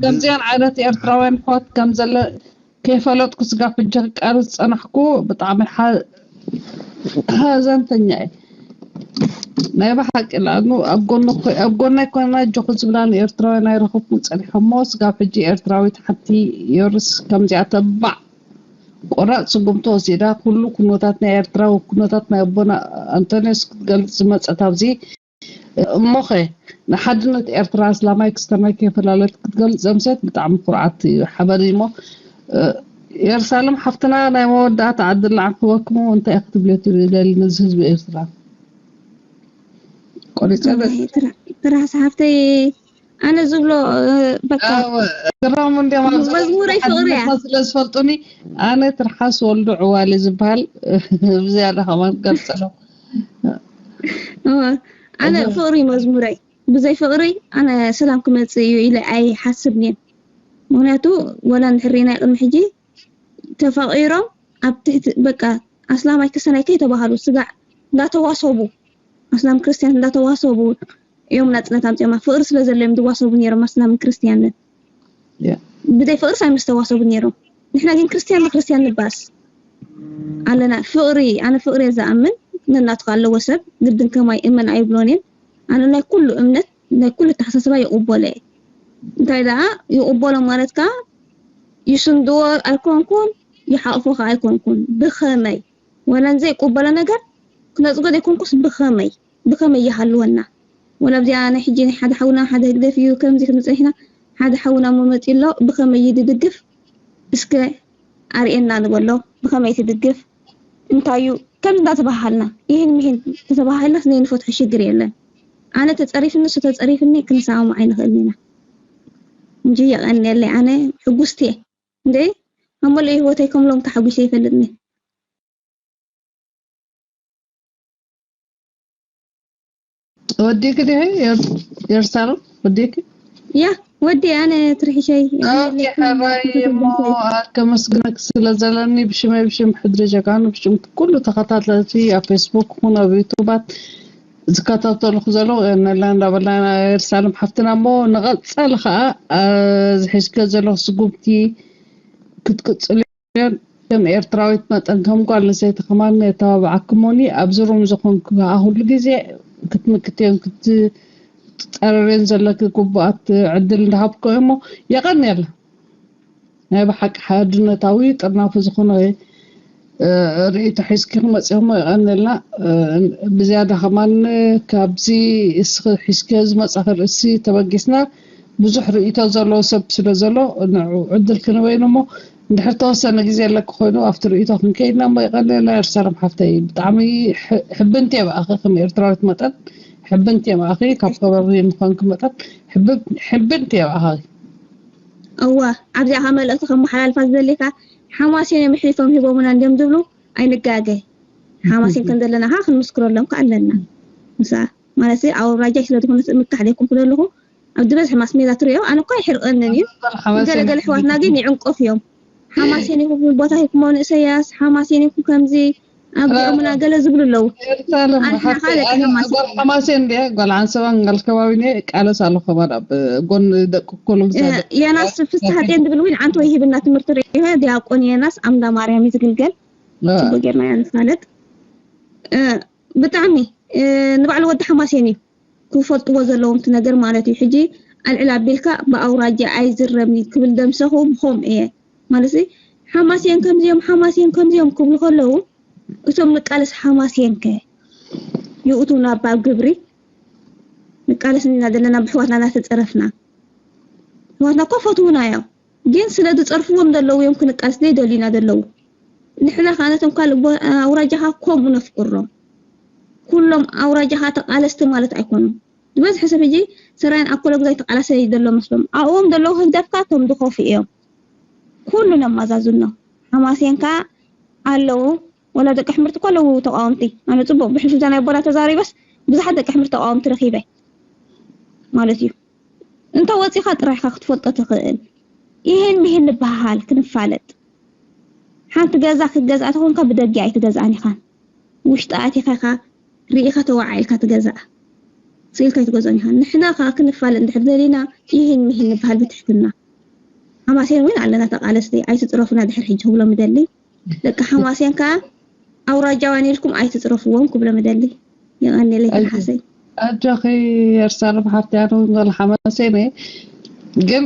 ከምዚኣን ዓይነት ኤርትራውያን ኣሕዋት ከም ዘለ ከይፈለጥኩ ስጋብ ሕጂ ክቃርጽ ዝጸናሕኩ ብጣዕሚ ሓ- ሓዘንተኛ እየ ናይ ብሓቂ። ለኣኑ ኣብ ጎኒ ኮ- ኣብ ጎናይ ኮይና ኣጆኹ ዝብላ ንኤርትራውያን ኣይረኸብኩን ጸኒሖሞ። ስጋብ ሕጂ ኤርትራዊት ሓንቲ ዮርስ ከምዚኣ ተባዕ ቆራጽ ስጉምቲ ወሲዳ ኩሉ ኩነታት ናይ ኤርትራ ኩነታት ናይ ኣቦና ኣንቶንዮስ ክትገልጽ ዝመጸት ኣብዚ እሞኸ ንሓድነት ኤርትራ ኣስላማይ ክስተማይ ከይፈላለት ክትገልጽ ዘምሰት ብጣዕሚ ኩርዓት እዩ ሓበን እሞ። የርሳለም ሓፍትና ናይ መወዳእታ ዕድል ንዓኺ ክበክሞ እንታይ ክትብልዮ ትደሊ ነዚ ህዝቢ ኤርትራ? ቆሪጸ በ- ትራስ ሓፍተይ ኣነ ዝብሎ በቃ ግራሙ እንዲም መዝሙረይ ፍቕሪ እያ። ስለ ዝፈልጡኒ ኣነ ትርሓስ ወልዱ ዕዋሊ ዝበሃል ብዝያዳ ከማን ገልጸሎም። ኣነ ፍቕሪ መዝሙረይ ብዘይ ፍቕሪ ኣነ ሰላም ክመጽእ እዩ ኢለ ኣይሓስብን እየ። ምክንያቱ ወላ ንሕሪና ቅድሚ ሕጂ ተፋቒሮም ኣብ ትሕቲ በቃ ኣስላማይ ክሰናይ ከይተባሃሉ ስጋዕ እንዳተዋሰቡ ኣስላም ክርስትያን እንዳተዋሰቡ እዮም ናጽነት ኣምጺኦማ። ፍቕሪ ስለ ዘለዮም ዝዋሰቡ ነይሮም ኣስላምን ክርስትያንን። ብዘይ ፍቕሪ ሳይ ምስተዋሰቡ ነይሮም። ንሕና ግን ክርስትያን ንክርስትያን ንባስ ኣለና። ፍቕሪ ኣነ ፍቕሪ እየ ዝኣምን። ነናቱ ኣለዎ ሰብ ግድን ከማይ እመን ኣይብሎን እየን። ኣነ ናይ ኩሉ እምነት ናይ ኩሉ ኣተሓሳስባ ይቕበሎ እየ። እንታይ ደኣ ይቕበሎ ማለት ከኣ ይስንድዎ ኣይኮንኩን ይሓቕፎ ከኣ ኣይኮንኩን ብኸመይ ወላ ንዘይቅበሎ ነገር ክነጽጎ ዘይኮንኩስ ብኸመይ ብኸመይ ይሃልወና? ወላ ኣብዚኣ ናይ ሕጂ ናይ ሓደ ሓውና ሓደ ህግደፍ እዩ ከምዚ ክንብል ጸኒሕና፣ ሓደ ሓውና እሞ መጺኡ ኣሎ፣ ብኸመይ እዩ ዝድግፍ? እስከ ኣርእየና ንበሎ፣ ብኸመይ ትድግፍ? እንታይ እዩ? ከምዚ እንዳተባሃሃልና፣ ይህን ምሂን ተተባሃሃልናስ ናይ ንፈትሖ ሽግር የለን። ኣነ ተጸሪፍኒ፣ እሱ ተጸሪፍኒ ክንሰማማዕ ኣይንኽእልን ኢና እንጂ የቐንየለይ። ኣነ ሕጉስቲ እየ እንዴ፣ ኣብ መለይ ህይወተይ ከም ሎም ተሓጒሰ ይፈልጥኒ። ወዲእኪ ዲኺ የር- የሩሳሌም ወዲእኪ? ያ ወዲ ኣነ ትርሒሸይ ኦኬ፣ ሕራይ እሞ ከመስግነክ ስለ ዘለኒ ብሽመይ ብሽም ሕድሪ ጀጋኑ ብሽም ኩሉ ተኸታተልቲ ኣብ ፌስቡክ ይኹን ኣብ ዩቱባት ዝከታተሉክ ዘለዉ ነላ እንዳበልና የሩሳሌም ሓፍትና እሞ ንቐጸል ከዓ ዝሒዝከ ዘለኹ ስጉምቲ ክትቅጽሉ ከም ኤርትራዊት መጠን ከም ጓል ኣንስተይቲ ከማን የተባብዓክሞኒ ኣብዚ ሩም ዝኾንኩ ከዓ ኩሉ ግዜ ክትምክትዮን ክትፀረርዮን ዘለኪ ግቡኣት ዕድል እንዳሃብኮ እሞ የቐንየላ። ናይ ብሓቂ ሓድነታዊ ጥርናፊ ዝኾነ ርእይቶ ሒዝኪ ክመፅእሞ የቐንየልና። ብዝያዳ ከማን ካብዚ እስኺ ሒዝኪዮ ዝመፃኺ ርእሲ ተበጊስና ብዙሕ ርእይቶ ዘለዎ ሰብ ስለ ዘሎ ንዑ ዕድል ክንበይኑ እሞ እንድሕር ተወሰነ ግዜ ኣለኪ ኮይኑ ኣብቲ ርእይቶ ክንከይድና እሞ የቐንየልና። ኤርሳለም ሓፍተይ ብጣዕሚ ሕብንቲ እየ ብኣኺ ከም ኤርትራዊት መጠን ሕብንቲ እየ ብኣኺ ካብ ከባቢ ምዃንኪ መጠን ሕብንቲ እየ ብኣኺ። እዋ ኣብዚኣ ካ መልእኽቲ ከመሓላልፋ ዝደሊካ ሓማሴን እዮም ኣሕሊፎም ሂቦምና እንዲዮም ዝብሉ ኣይንጋገ። ሓማሴን ከም ዘለና ካ ክንምስክረሎም ካ ኣለና። ምሳ ማለት ኣውራጃይ ስለ ዝኾነ ምካሕ ደይኮንኩ ዘለኹ ኣብ ዝበዝሕ ማስ ሜዳ ትሪኦ ኣነ እኳ ይሕርቀንን እዩ። ገለ ገለ ኣሕዋትና ግን ይዕንቀፉ እዮም። ሓማሴን ኢኹም ቦታ ሂብኩሞ ንእሰያስ፣ ሓማሴን ኢኹም ከምዚ ኣብዚኦምና ገለ ዝብሉ ኣለዉ። ኣንሕና ካ ደቂ ሓማሴን ጓል ሓማሴን ድየ ጓል ዓንሰባን ጓል ከባቢ እየ እቃለስ ኣለኹ ከማን ኣብ ጎኒ ደቂ ኩሎም ዮናስ ፍስሓ ጤን ዝብል እውን ዓንተ ወይ ሂብና ትምህርቲ ርኢኸ ዲያቆን ዮናስ ኣምዳ ማርያም እዩ ዝግልገል። ጽቡቅ ጌርና ኢና ንፋለጥ። ብጣዕሚ ንባዕሉ ወዲ ሓማሴን እዩ ክፈልጥዎ ዘለዎም እቲ ነገር ማለት እዩ። ሕጂ ኣልዕል ኣቢልካ ብኣውራጃ ኣይዝረብን እዩ ክብል ደምሰኹ ብኸም እየ ማለት ሓማሴን ከምዚኦም ሓማሴን ከምዚኦም ክብሉ ከለዉ እቶም ንቃለስ ሓማሴን ከ ይእቱ ናብ ኣብ ግብሪ ንቃለስ ኢና ዘለና ብሕዋትና እናተፀረፍና ሕዋትና እኮ ፈትውና እዮም ግን ስለ ዝፀርፍዎም ዘለዉ እዮም ክንቃለስ ዘይደልዩና ዘለዉ ንሕና ከዓ ነቶም ካልእ ኣውራጃኻ ከምኡ ነፍቅሮም ኩሎም ኣውራጃኻ ተቃለስቲ ማለት ኣይኮኑን ዝበዝሐ ሰብ ሕጂ ሰራይን ኣኮሎ ግዛይ ተቃላሳይ ዘሎ መስሎም ኣብኦም ዘለዉ ህግደፍካ እቶም ዝኸፉ እዮም ኩሉ ነማዛዝኖ ሓማሴን ከዓ ኣለዉ ወላ ደቂ ሕምርቲ እኮ ኣለዉ ተቃወምቲ ኣነ ፅቡቅ ብሕልፍልታ ናይ ኣቦና ተዛሪበስ ብዙሓት ደቂ ሕምርቲ ተቃወምቲ ረኪበ ማለት እዩ እንተ ወፂኻ ጥራይካ ክትፈልጦ ትኽእል ይህን ሚህን ንበሃል ክንፋለጥ ሓንቲ ገዛ ክትገዝኣ ተኾንካ ብደጊ ኣይትገዝኣን ኢኻን ውሽጢ ኣቲኻ ኢኻ ርኢኻ ተወዓኢልካ ትገዝኣ ስኢልካ ኣይትገዝኦን ኢኻ ንሕና ከዓ ክንፋለጥ እንድሕር ደሊና ይህን ሚህን ንበሃል ብትሕትና ሓማሴን እውን ኣለና ተቃለስቲ ኣይትፅረፉና ድሕር ሕጂ ክብሎም ይደሊ ደቂ ሓማሴን ከዓ ኣውራጃውያን ኢልኩም ኣይትፅረፍዎም ክብሎም ይደሊ የቀኒለይ ተሓሰይ ኣጆኺ የርሳለም ሓፍቲ ኣነ እውን ጓል ሓማሴን እየ ግን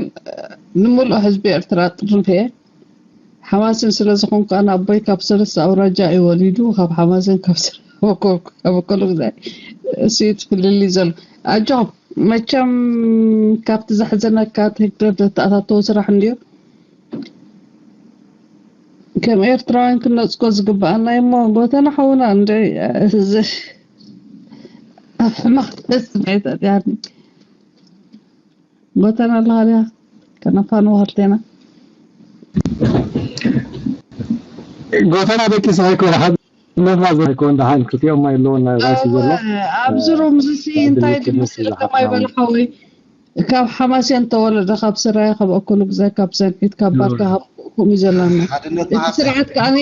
ንምሉእ ህዝቢ ኤርትራ ጥርንፍ እየ ሓማሴን ስለ ዝኾንኩ ኣነ ኣቦይ ካብ ሰለስተ ኣውራጃ እዩ ወሊዱ ካብ ሓማሴን ካብ ስረ ካብ ኣኮሎ ግዛይ እሱ እዩ ፍልልይ ዘሎ ኣጆኹም መቸም ካብቲ ዘሕዘነካ እቲ ህግደፍ ዘተኣታተዎ ስራሕ እንድዩ ከም ኤርትራውያን ክነፅጎ ዝግበኣና እሞ ጎተና ሓውና እንደ ኣብ ሕማቅ ስሜት ኣትያኒ ጎተና ኣለካ ድያ ከነፋንዎ ክልቴና ጎተና ደቂስካ ኣይኮነ ሓቢርና ዘይኮን ደሓን ክልቲኦም ማይ ኣለዎ ናይ ራይስ ዘሎ ኣብዚ ሮም ዝሲ እንታይ ድምስልከ ማይ በልሓወይ ካብ ሓማስያን ተወለደ ካብ ስራያ ካብ ኣኮሎ ግዛይ ካብ ሰንሒት ካብ ባርካ ካብ ከምኡ ዘለና እቲ ስርዓት ከዓኒ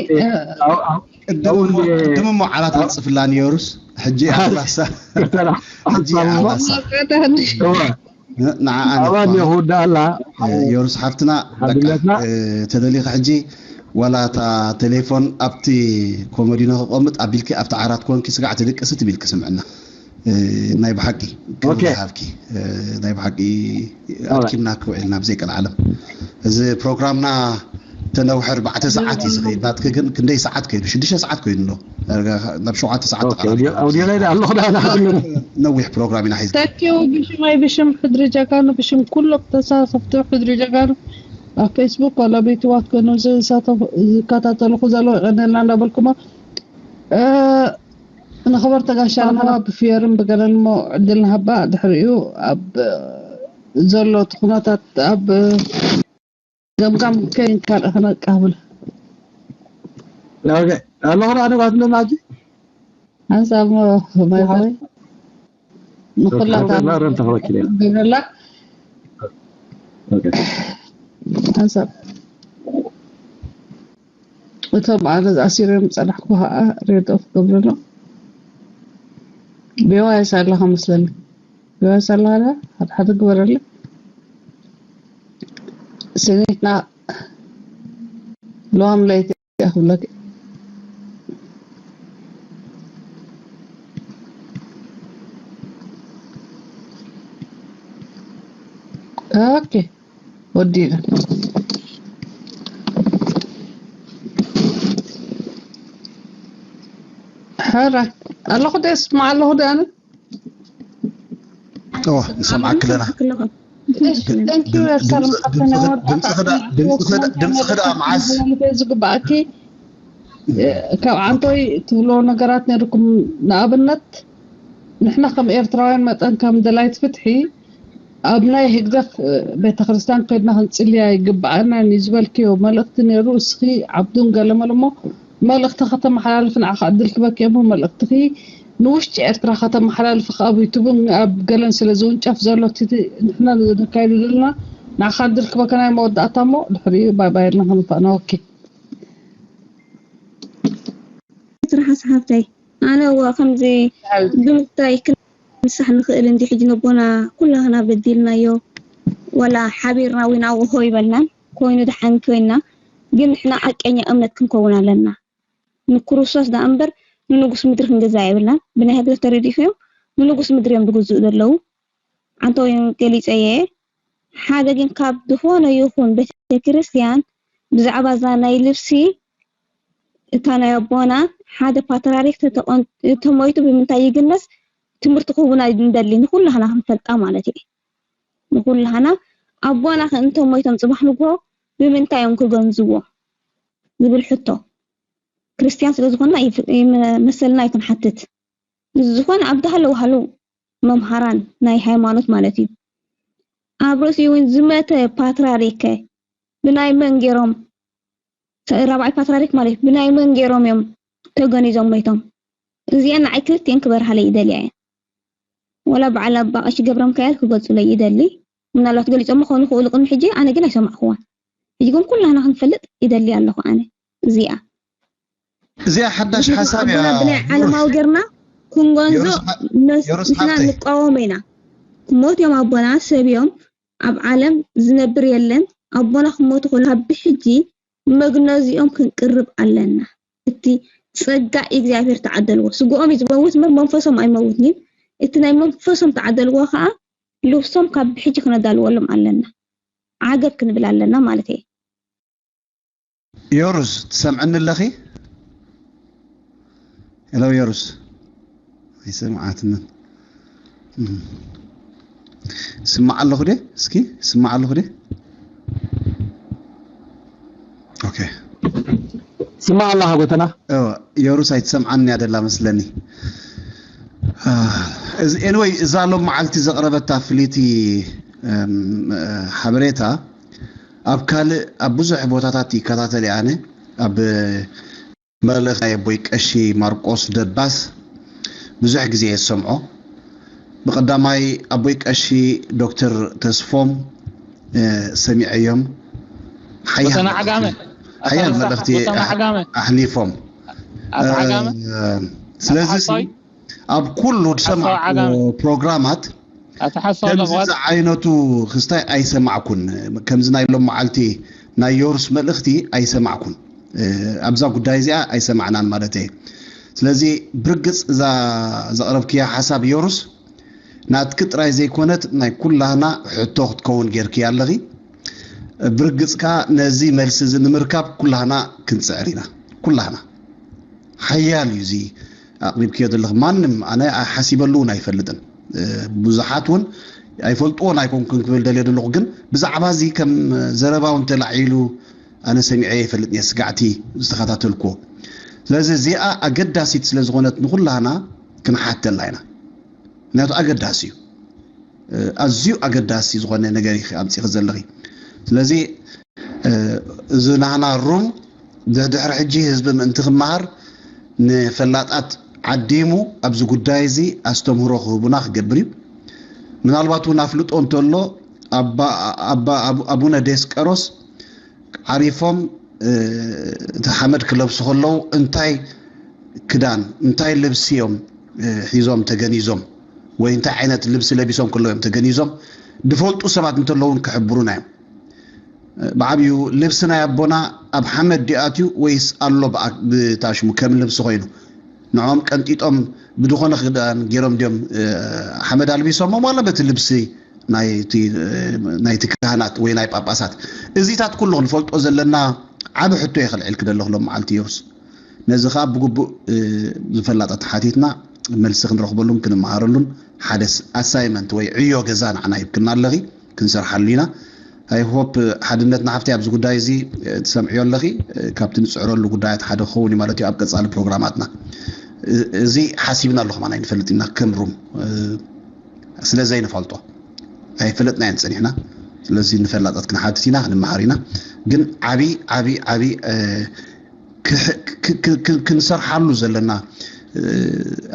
ቅድም እሞ ዓራት ኣንፅፍላ ንዮሩስ ሕጂ ኣባሳ ሕጂ ኣባሳ ንዓኣ ኣባን የሁዳ ኣላ ዮሩስ ሓፍትና ተደሊኻ ሕጂ ዋላ እታ ቴሌፎን ኣብቲ ኮመዲኖ ክቐምጥ ኣቢልኪ ኣብቲ ዓራት ኮንኪ ስጋዕ ትድቅሲ ትቢልኪ ስምዕና ናይ ብሓቂ ክብሪ ይሃብኪ ናይ ብሓቂ ኣድኪምና ክውዕልና ብዘይ ቀልዓለም እዚ ፕሮግራምና ተነውሐ ኣርባዕተ ሰዓት እዩ ዝኸይድ ናትኪ ግን ክንደይ ሰዓት ከይዱ ሽዱሽተ ሰዓት ኮይኑ ኣሎ ናብ ሸውዓተ ሰዓት ኣውዲዮ ላይ ኣለኹ ዳ ነዊሕ ፕሮግራም ኢና ሒዝ ተኪው ብሽም ኣይ ብሽም ሕድሪ ጀጋኑ ብሽም ኩሎም ተሳተፍቲ ሕድሪ ጀጋኑ ኣብ ፌስቡክ ዋላ ቤትዋት ኮይኑ ዝሳተፉ ዝከታተልኩ ዘለዉ ይቐነልና እንዳበልኩሞ ንኽብርቲ ጋሻ ንሕና ብፍዮርን ብገለን እሞ ዕድል ንሃባ ድሕሪኡ ኣብ ዘሎ እቲ ኩነታት ኣብ ገምጋም ከይን ካልእ ክነቃብል ኣለኹ ዳ ኣነባት ኣለና ሕጂ ሓንሳብ ማይ ንኹላታ ግብረላ ሓንሳብ እቶም ኣነ ዝኣሲሮም ዝፀናሕኩ ከዓ ሬድኦ ክገብረሎም ቤዋይስ ኣለካ መስለኒ ቤዋይስ ኣለካ ሓደ ሓደ ግበረለ ስኒትና ለዋም ለይቲ እያ ክብለኪ ኦኬ ወዲና ሕራይ ኣለኹ ደ ስማዕ ኣለኹ ደ ኣነ እዋ ንሰምዓኪ ኣለና ድምፅኺ ደኣ መዓስ ዝግባኣኪ ካብ ዓንቶይ ትብሎ ነገራት ነይርኩም ንኣብነት ንሕና ከም ኤርትራውያን መጠን ከም ደላይት ፍትሒ ኣብ ናይ ህግደፍ ቤተክርስትያን ከድና ክንጽልያ ይግብኣና እዩ ዝበልክዮ መልእኽቲ ነይሩ። እስኺ ዓብዱን ገለመል እሞ መልእኽቲ ከተመሓላልፍ ንዓኻ ዕድል ክበክ እሞ መልእኽትኺ ንውሽጢ ኤርትራ ከተመሓላልፍ ኣብ ዩቱብን ኣብ ገለን ስለ ዝውንጨፍ ዘሎ እቲ ንሕና ነካይዱ ዘለና ንዓኻ ዕድል ክበከ ናይ መወዳእታ እሞ ድሕሪኡ ባይ ባይ ኢልና ክንፋና። ኦኬ። ትርሓስ ሓፍተይ ኣነ እዋ ከምዚ ብምንታይ ክንሳሕ ንኽእል እንዲ ሕጂ ነቦና ኩላህና በዲልናዮ ወላ ሓቢርና ዊና ወሆ ይበልናን ኮይኑ ደሓን ኮይና ግን ንሕና ሓቀኛ እምነት ክንከውን ኣለና ንክርስቶስ ደኣ እምበር ንንጉስ ምድሪ ክንገዛ የብልናን ብናይ ህግደፍ ተረዲእኩም ንንጉስ ምድሪ እዮም ዝግዝኡ ዘለዉ ኣንተ ገሊጸ እየ ሓደ ግን ካብ ዝኾነ ይኹን ቤተክርስትያን ብዛዕባ እዛ ናይ ልብሲ እታ ናይ ኣቦና ሓደ ፓትራሪክ ተተሞይቱ ብምንታይ ይግነስ ትምህርቲ ክህቡና ንደሊ ንኩላህና ክንፈልጣ ማለት እዩ ንኩላህና ኣቦና ከ እንተሞይቶም ፅባሕ ንግሆ ብምንታይ እዮም ክገንዝዎ ዝብል ሕቶ ክርስትያን ስለዝኮና መሰልና ይክንሓትት ዝኾነ ኣብ ዳህለው ሃለው መምሃራን ናይ ሃይማኖት ማለት እዩ ኣብ ርእሲኡ እውን ዝመተ ፓትራሪከ ብናይ መን ገይሮም ራብዓይ ፓትራሪክ ማለት ብናይ መን ገይሮም እዮም ተገኒዞም መይቶም እዚአን ንዓይ ክልቲኤን ክበርሃለይ ይደልያ እየን ወላ በዓል ኣባ ቀሺ ገብረ ሚካኤል ክገልጹለይ ይደሊ ምናልባት ገሊጾም ክኾኑ ክእሉ ቅድሚ ሕጂ ኣነ ግን ኣይሰማዕክዋን ሕጂ ግን ኩላህና ክንፈልጥ ይደሊ ኣለኹ ኣነ እዚኣ እዚኣ ሓዳሽ ሓሳብ እያ ብናይ ዓለማዊ ገርና ክንጎንዞ ንሕና ንቃወሞ ኢና ክሞት እዮም ኣቦና ሰብ እዮም ኣብ ዓለም ዝነብር የለን ኣቦና ክሞቱ ከሎ ካብ ብሕጂ መግነዚኦም ክንቅርብ ኣለና እቲ ጸጋ እግዚኣብሔር ተዓደልዎ ስግኦም እዩ ዝመውት እምበር መንፈሶም ኣይመውትን እዩ እቲ ናይ መንፈሶም ተዓደልዎ ከዓ ልብሶም ካብ ብሕጂ ክነዳልወሎም ኣለና ዓገብ ክንብል ኣለና ማለት እየ ዮሩስ ትሰምዕኒ ኣለኺ? ሄሎ ዮሩስ ኣይሰምዓትንን ስማዕ ኣለኹ ደ እስኪ ስማዕ ኣለኹ ደ ኦኬ ስማዕ ኣለኻ ጎተና ዮሩስ ኣይትሰምዓኒ እያ ደላ መስለኒ anyway እዛ ሎም መዓልቲ ዘቕረበታ ፍልይቲ ሓበሬታ ኣብ ካልእ ኣብ ብዙሕ ቦታታት ይከታተል እየ ኣነ ኣብ መልእኽቲ ናይ ኣቦይ ቀሺ ማርቆስ ደባስ ብዙሕ ግዜ እየ ዝሰምዖ ብቐዳማይ ኣቦይ ቀሺ ዶክተር ተስፎም ሰሚዐዮም ሓያል መልእኽቲ ኣሕሊፎም ስለዚ ኣብ ኩሉ ዝሰማዕኩዎ ፕሮግራማት ከምዚ ዝዓይነቱ ክስታይ ኣይሰማዕኩን። ከምዚ ናይ ሎም መዓልቲ ናይ ዮርስ መልእኽቲ ኣይሰማዕኩን። ኣብዛ ጉዳይ እዚኣ ኣይሰማዕናን ማለት እየ። ስለዚ ብርግጽ እዛ ዘቕረብክያ ሓሳብ ዮርስ ናትኪ ጥራይ ዘይኮነት ናይ ኩላህና ሕቶ ክትከውን ጌርክያ ኣለኺ። ብርግጽ ከኣ ነዚ መልሲ እዚ ንምርካብ ኩላህና ክንጽዕር ኢና። ኩላህና። ሓያል እዩ እዚ ኣቕሪብክዮ ዘለኺ ማንም ኣነ ሓሲበሉ እውን ኣይፈልጥን ብዙሓት እውን ኣይፈልጥዎን ኣይኮንኩን ክብል ደልየ ዘለኹ ግን ብዛዕባ እዚ ከም ዘረባ እውን ተላዒሉ ኣነ ሰሚዐ ይፈልጥ እየ ስጋዕቲ ዝተኸታተልኩዎ ስለዚ እዚኣ ኣገዳሲት ስለ ዝኾነት ንኩላህና ክንሓተላ ኢና ምክንያቱ ኣገዳሲ እዩ ኣዝዩ ኣገዳሲ ዝኾነ ነገር ኢኺ ኣምፂኺ ዘለኺ ስለዚ እዚ ናህና ሩም ድሕሪ ሕጂ ህዝቢ ምእንቲ ክመሃር ንፈላጣት ዓዲሙ ኣብዚ ጉዳይ እዚ ኣስተምህሮ ክህቡና ክገብር እዩ ምናልባት እውን ኣፍልጦ እንተሎ ኣቡነ ዴስቀሮስ ዓሪፎም እቲ ሓመድ ክለብሱ ከለዉ እንታይ ክዳን እንታይ ልብሲ እዮም ሒዞም ተገኒዞም ወይ እንታይ ዓይነት ልብሲ ለቢሶም ከለዉ እዮም ተገኒዞም ድፈልጡ ሰባት እንተለዉ እውን ክሕብሩና እዮም ብዓብዩ ልብሲ ናይ ኣቦና ኣብ ሓመድ ድኣትዩ ወይስ ኣሎ ብታሽሙ ከም ልብሲ ኮይኑ ንዖም ቀንጢጦም ብድኾነ ክዳን ገይሮም ድዮም ሓመድ ኣልቢሶሞም ዋላ በቲ ልብሲ ናይቲ ካህናት ወይ ናይ ጳጳሳት እዚታት ኩሉ ክንፈልጦ ዘለና ዓብ ሕቶ እየ ከልዕልኪ ዘለኹ ሎም መዓልቲ ዮርስ ነዚ ከዓ ብግቡእ ዝፈላጠ ተሓቲትና መልሲ ክንረኽበሉን ክንመሃረሉን ሓደ ኣሳይመንት ወይ ዕዮ ገዛ ንዓና ሂብክና ኣለኺ ክንሰርሓሉ ኢና I hope ሓድነት ንሓፍተይ ኣብዚ ጉዳይ እዚ ትሰምዕዮ ኣለኺ ካብቲ ንፅዕረሉ ጉዳያት ሓደ ክኸውን እዩ ማለት እዩ ኣብ ቀፃሊ ፕሮግራማትና እዚ ሓሲብና ኣለኹ ማና ይንፈልጥ ኢና ከም ሩም ስለ ዘይንፈልጦ ኣይፈለጥናዮን ጸኒሕና። ስለዚ ንፈላጣት ክንሓትት ኢና፣ ክንመሃር ኢና። ግን ዓቢ ዓቢ ዓቢ ክንሰርሓሉ ዘለና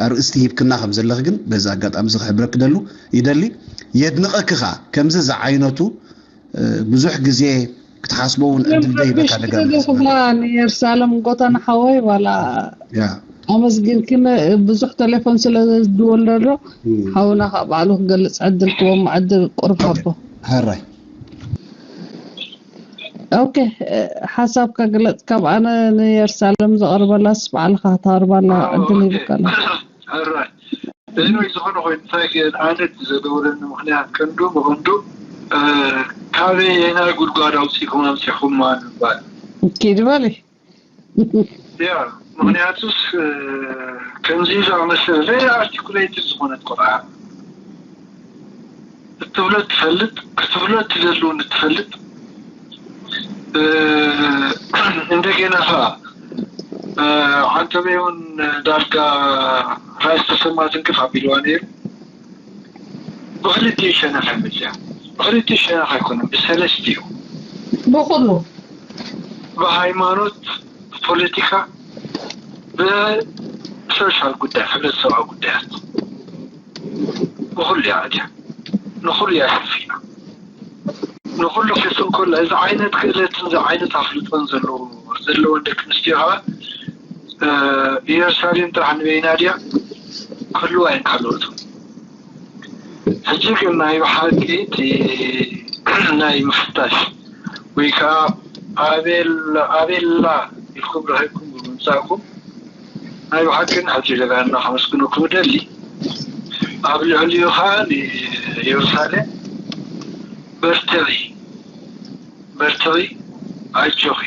ኣርእስቲ ሂብክና ከም ዘለኺ ግን በዚ ኣጋጣሚ እዚ ክሕብረክ ደሉ ይደሊ። የድንቐኪ ከኣ ከምዚ ዝዓይነቱ ብዙሕ ግዜ ክትሓስቦ እውን ዕድል ደይበካ ደጋም ንየሩሳሌም ጎተና ሓወይ ዋላ ኣመስጊንኪ ብዙሕ ቴሌፎን ስለ ዝድወል ዘሎ ሓውና ካብ ባዕሉ ክገልፅ ዕድል ክቦም ዕድል ቁርብ ሃቦ ሃራይ ኦኬ ሓሳብካ ግለፅ ካብ ኣነ ንየሩሳሌም ዘቕርበላስ ባዕልካ ክተቕርባ ኣለዋ ዕድል ይብከላ Anyway ዝኾነ ኮይኑ እንታይ ግን ኣነ ዘገበረኒ ምክንያት ቀንዱ ብቐንዱ ካበየናይ ጉድጓድ ኣውፂእኩም ኣምፂኹማ ንምባል ኪድ በሊ ያ ምክንያቱስ ከምዚ ዝኣመሰለ very articulated ዝኾነት ቆልዓ እትብሎ ትፈልጥ ክትብሎ እትደልውን እትፈልጥ እንደገና ከዓ ዓንተበይ እውን ዳርጋ ራእሲ ተሰማ ትንክፍ ኣቢልዋ ነይሩ። ብክልቲኡ ሸነኽ እያ መፅያ። ብክልቲኡ ሸነኽ ኣይኮነን፣ ብሰለስቲኡ። ብኩሉ ብሃይማኖት፣ ብፖለቲካ፣ ብሶሻል ጉዳይ፣ ሕብረተሰባዊ ጉዳያት ብኩሉ እያ ኣትያ። ንኩሉ እያ ሸፊና። ንኹሉ ክትንኮላ እዚ ዓይነት ክእለትን እዚ ዓይነት ኣፍልጦን ዘለዎ ዘለወን ደቂ ኣንስትዮ ከዓ ኢየሩሳሌም ጥራሕ ንበይና ድያ ክህልዋ እየን ካልኦቱ ሕጂ ግን ናይ ብሓቂ እቲ ናይ ምፍታሽ ወይ ከዓ ኣቤላ ኢልኩም ረኺብኩም ብምምፃእኩም ናይ ብሓቂ ንሕጂ ደጋና ከመስግነኩም እደሊ ኣብ ልዕሊኡ ከዓ ንኢየሩሳሌም በርትዒ በርትዒ ኣጆኺ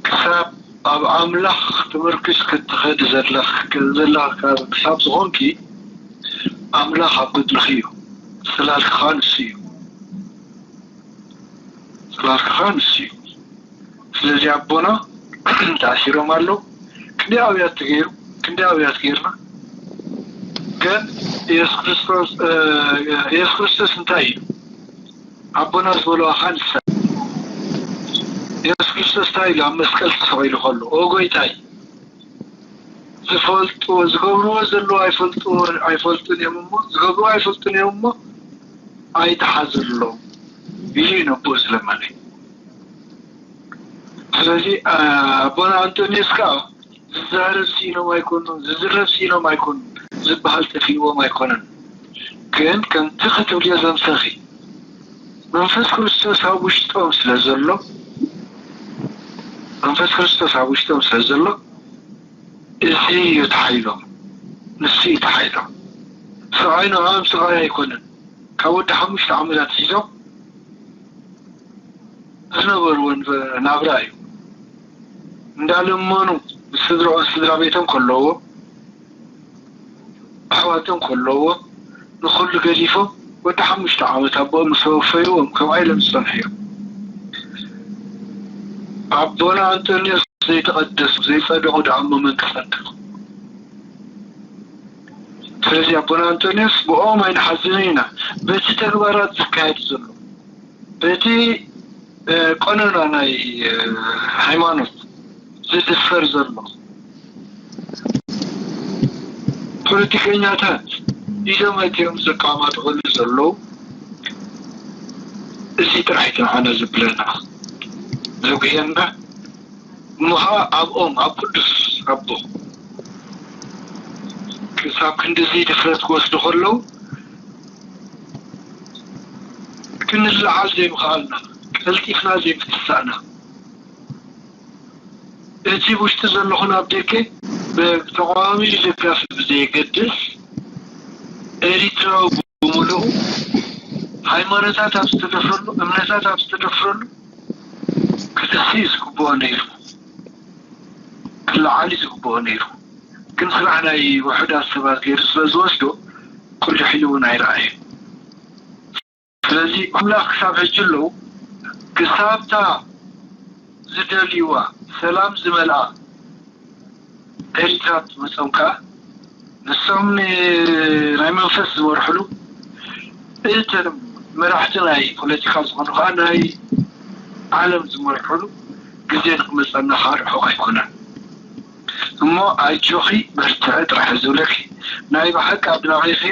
ክሳብ ኣብ ኣምላኽ ክትምርክሽ ክትኸዲ ዘለኽ ዘለኻ ክሳብ ዝኾንኪ ኣምላኽ ኣብ ጎድንኺ እዩ ጽላልኪ ከዓ ንሱ እዩ ጽላልኪ ከዓ ንሱ እዩ ስለዚ ኣቦና ተኣሲሮም ኣለዉ ክንደይ ኣብያት ተገይሩ ክንደይ ኣብያት ገይርና ግን የሱስ ክርስቶስ የሱስ ክርስቶስ እንታይ እዩ ኣቦና ዝበልዋ ከዓ ንሳ የሱስ ክርስቶስ እንታይ ኢሉ ኣብ መስቀል ተሰቒሉ ከሎ ኦ ጎይታይ ዝፈልጥዎ ዝገብርዎ ዘለዉ ኣይፈልጥዎ ኣይፈልጡን እዮም እሞ ዝገብርዎ ኣይፈልጡን እዮም እሞ ኣይትሓዝሎም ኢሉ እዩ ነቦኡ ዝለመነ ስለዚ ኣቦና ኣንጦንዮስ ከዓ ዝዛረብ ስኢኖም ኣይኮኑን ዝዝረብ ስኢኖም ኣይኮኑን ዝበሃል ጠፊእዎም ኣይኮነን ግን ከምቲ ክትብልዮ ዘምሰኺ መንፈስ ክርስቶስ ኣብ ውሽጦም ስለ ዘሎ መንፈስ ክርስቶስ ኣብ ውሽጦም ስለ ዘሎ እዚ እዩ ተሓይሎም ንሱ እዩ ተሓይሎም ስቓይ ንዕኦም ስቓይ ኣይኮነን ካብ ወዲ ሓሙሽተ ዓመታት ሒዞም ዝነበርዎ ናብራ እዩ እንዳለመኑ ስድርኦም ስድራ ቤቶም ከለዎ ኣሕዋቶም ከለዎ ንኹሉ ገዲፎም ወዲ ሓሙሽተ ዓመት ኣቦኦም ምስ ተወፈይዎም ከምኣ ኢሎም ዝፀንሑ እዮም ኣቦና ኣንጦንዮስ ዘይተቐደሱ ዘይፀደቑ ደኣ እሞ መን ክፀድቕ ስለዚ ኣቦና ኣንጦንዮስ ብኦም ኣይንሓዝን ኢና በቲ ተግባራት ዝካየድ ዘሎ በቲ ቀኖና ናይ ሃይማኖት ዝድፈር ዘሎ ፖለቲከኛታት ኢዶም ኣእትዮም ዘቀማጥዕሉ ዘለዉ እዚ ጥራሕ እቲ ንዓና ዘብለና ዘጉህየና እሞ ከዓ ኣብኦም ኣብ ቅዱስ ኣቦ ክሳብ ክንድዚ ድፍረት ክወስዱ ከለዉ ክንለዓል ዘይምኽኣልና ቀልጢፍና ዘይምትሳእና እቲ ውሽጢ ዘለኹን ኣብ ደገ ብተቃዋሚ ደጋፊ ብዘየገድስ ኤሪትራዊ ብምልኡ ሃይማኖታት ኣብ ዝተደፍረሉ እምነታት ኣብ ዝተደፍረሉ ክጥሕሲ እዩ ዝግብኦ ነይሩ ክለዓል እዩ ዝግብኦ ነይሩ ግን ስራሕ ናይ ውሑዳት ሰባት ገይሩ ስለ ዝወስዶ ቅልሕ ኢሉ እውን ኣይረኣየን ስለዚ ኣምላኽ ክሳብ ሕጂ ኣለዉ ክሳብታ ዝደልይዋ ሰላም ዝመልኣ ኤሪትራ ትመፀም ከዓ ንሶም ናይ መንፈስ ዝመርሕሉ እተን መራሕቲ ናይ ፖለቲካ ዝኾኑ ከዓ ናይ ዓለም ዝመርሕሉ ግዜ ንክመፀና ከዓ ርሑቕ ኣይኮነን። እሞ ኣጆኺ በርትዐ ጥራሕ ዝብለኪ ናይ ብሓቂ ኣድናቒኺ።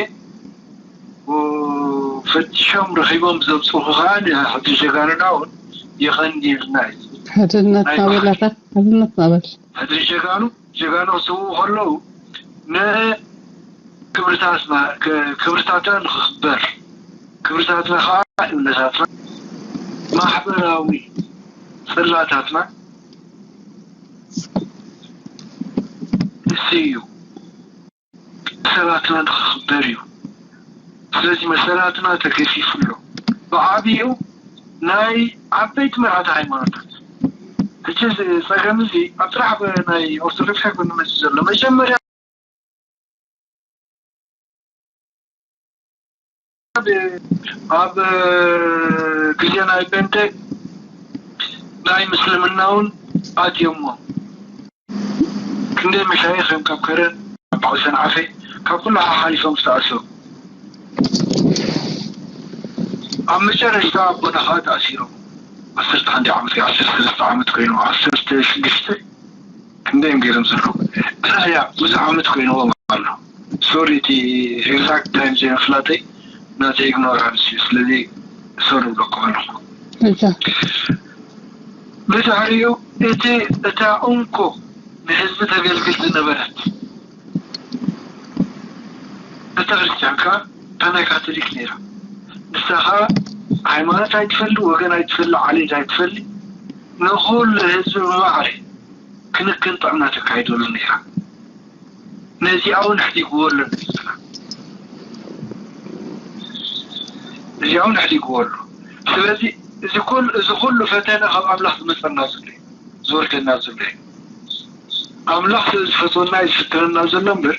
ፈቲሾም ረኺቦም ዘምፅኡ ከዓ ንሕድሪ ጀጋኑና እውን የቐንየልና እዩ። ሕድነትና ናይ በላታ። ሕድነትና በል። ሕድሪ ጀጋኑ ጀጋኑ ክስውኡ ከለዉ ንክብርታትና ክብርታትና ንክኽበር ክብርታትና ከዓ እምነታትና ማሕበራዊ ፅላታትና እሱ እዩ። መሰላትና ንክኽበር እዩ። ስለዚ መሰላትና ተገፊፉ ኣሎ። ብዓብዩ ናይ ዓበይቲ መራሕቲ ሃይማኖታት ሕጂ እዚ ፀገም እዚ ኣብ ጥራሕ ናይ ኦርቶዶክስ ኣይኮነ መፂ ዘሎ መጀመርያ ኣብ ግዜ ናይ ጴንጤ ናይ ምስልምና እውን ኣትዮሞ። ክንደይ መሻይኽ እዮም ካብ ከረን ካብ በዓል ሰንዓፈ ካብ ኩሉ ሓሓሊፎም ዝተኣሰሩ። ኣብ መጨረሽታ ኣቦና ከዓ ተኣሲሮም ዓሰርተ ሓንቲ ዓመት ወይ ዓሰርተ ሰለስተ ዓመት ኮይኑ ዓሰርተ ሽዱሽተ ክንደይ እዮም ገይሮም ዘለዉ? ያ ብዙሕ ዓመት ኮይንዎም ኣሎ። ሶሪ እቲ ኤግዛክት ታይም ዘይምፍላጠይ ናተይ ኢግኖራንስ እዩ። ስለዚ ሶሪ እብለኩም ኣለኹ። እዛ ብድሕሪኡ እቲ እታ እንኮ ንህዝቢ ተገልግል ዝነበረት ቤተክርስትያን ከዓ እታ ናይ ካቶሊክ ነይራ። ንሳ ከዓ ሃይማኖት ኣይትፈሊ፣ ወገን ኣይትፈሊ፣ ዓሌት ኣይትፈሊ፣ ንኹሉ ህዝቢ ብማዕረ ክንክን ጥዕና ተካይደሉ ነይራ። ነዚኣ እውን ኣሕዲግዎ ኣሎ ህዝብና። እዚኣ እውን ኣሕዲግዎ ኣሎ። ስለዚ እዚ ኩሉ እዚ ኩሉ ፈተነ ካብ ኣምላኽ ዝመፀና ዘሎ እዩ፣ ዝወርደና ዘሎ እዩ። ኣምላኽ ስለ ዝፈትወና እዩ ዝፍትነና ዘሎ እምበር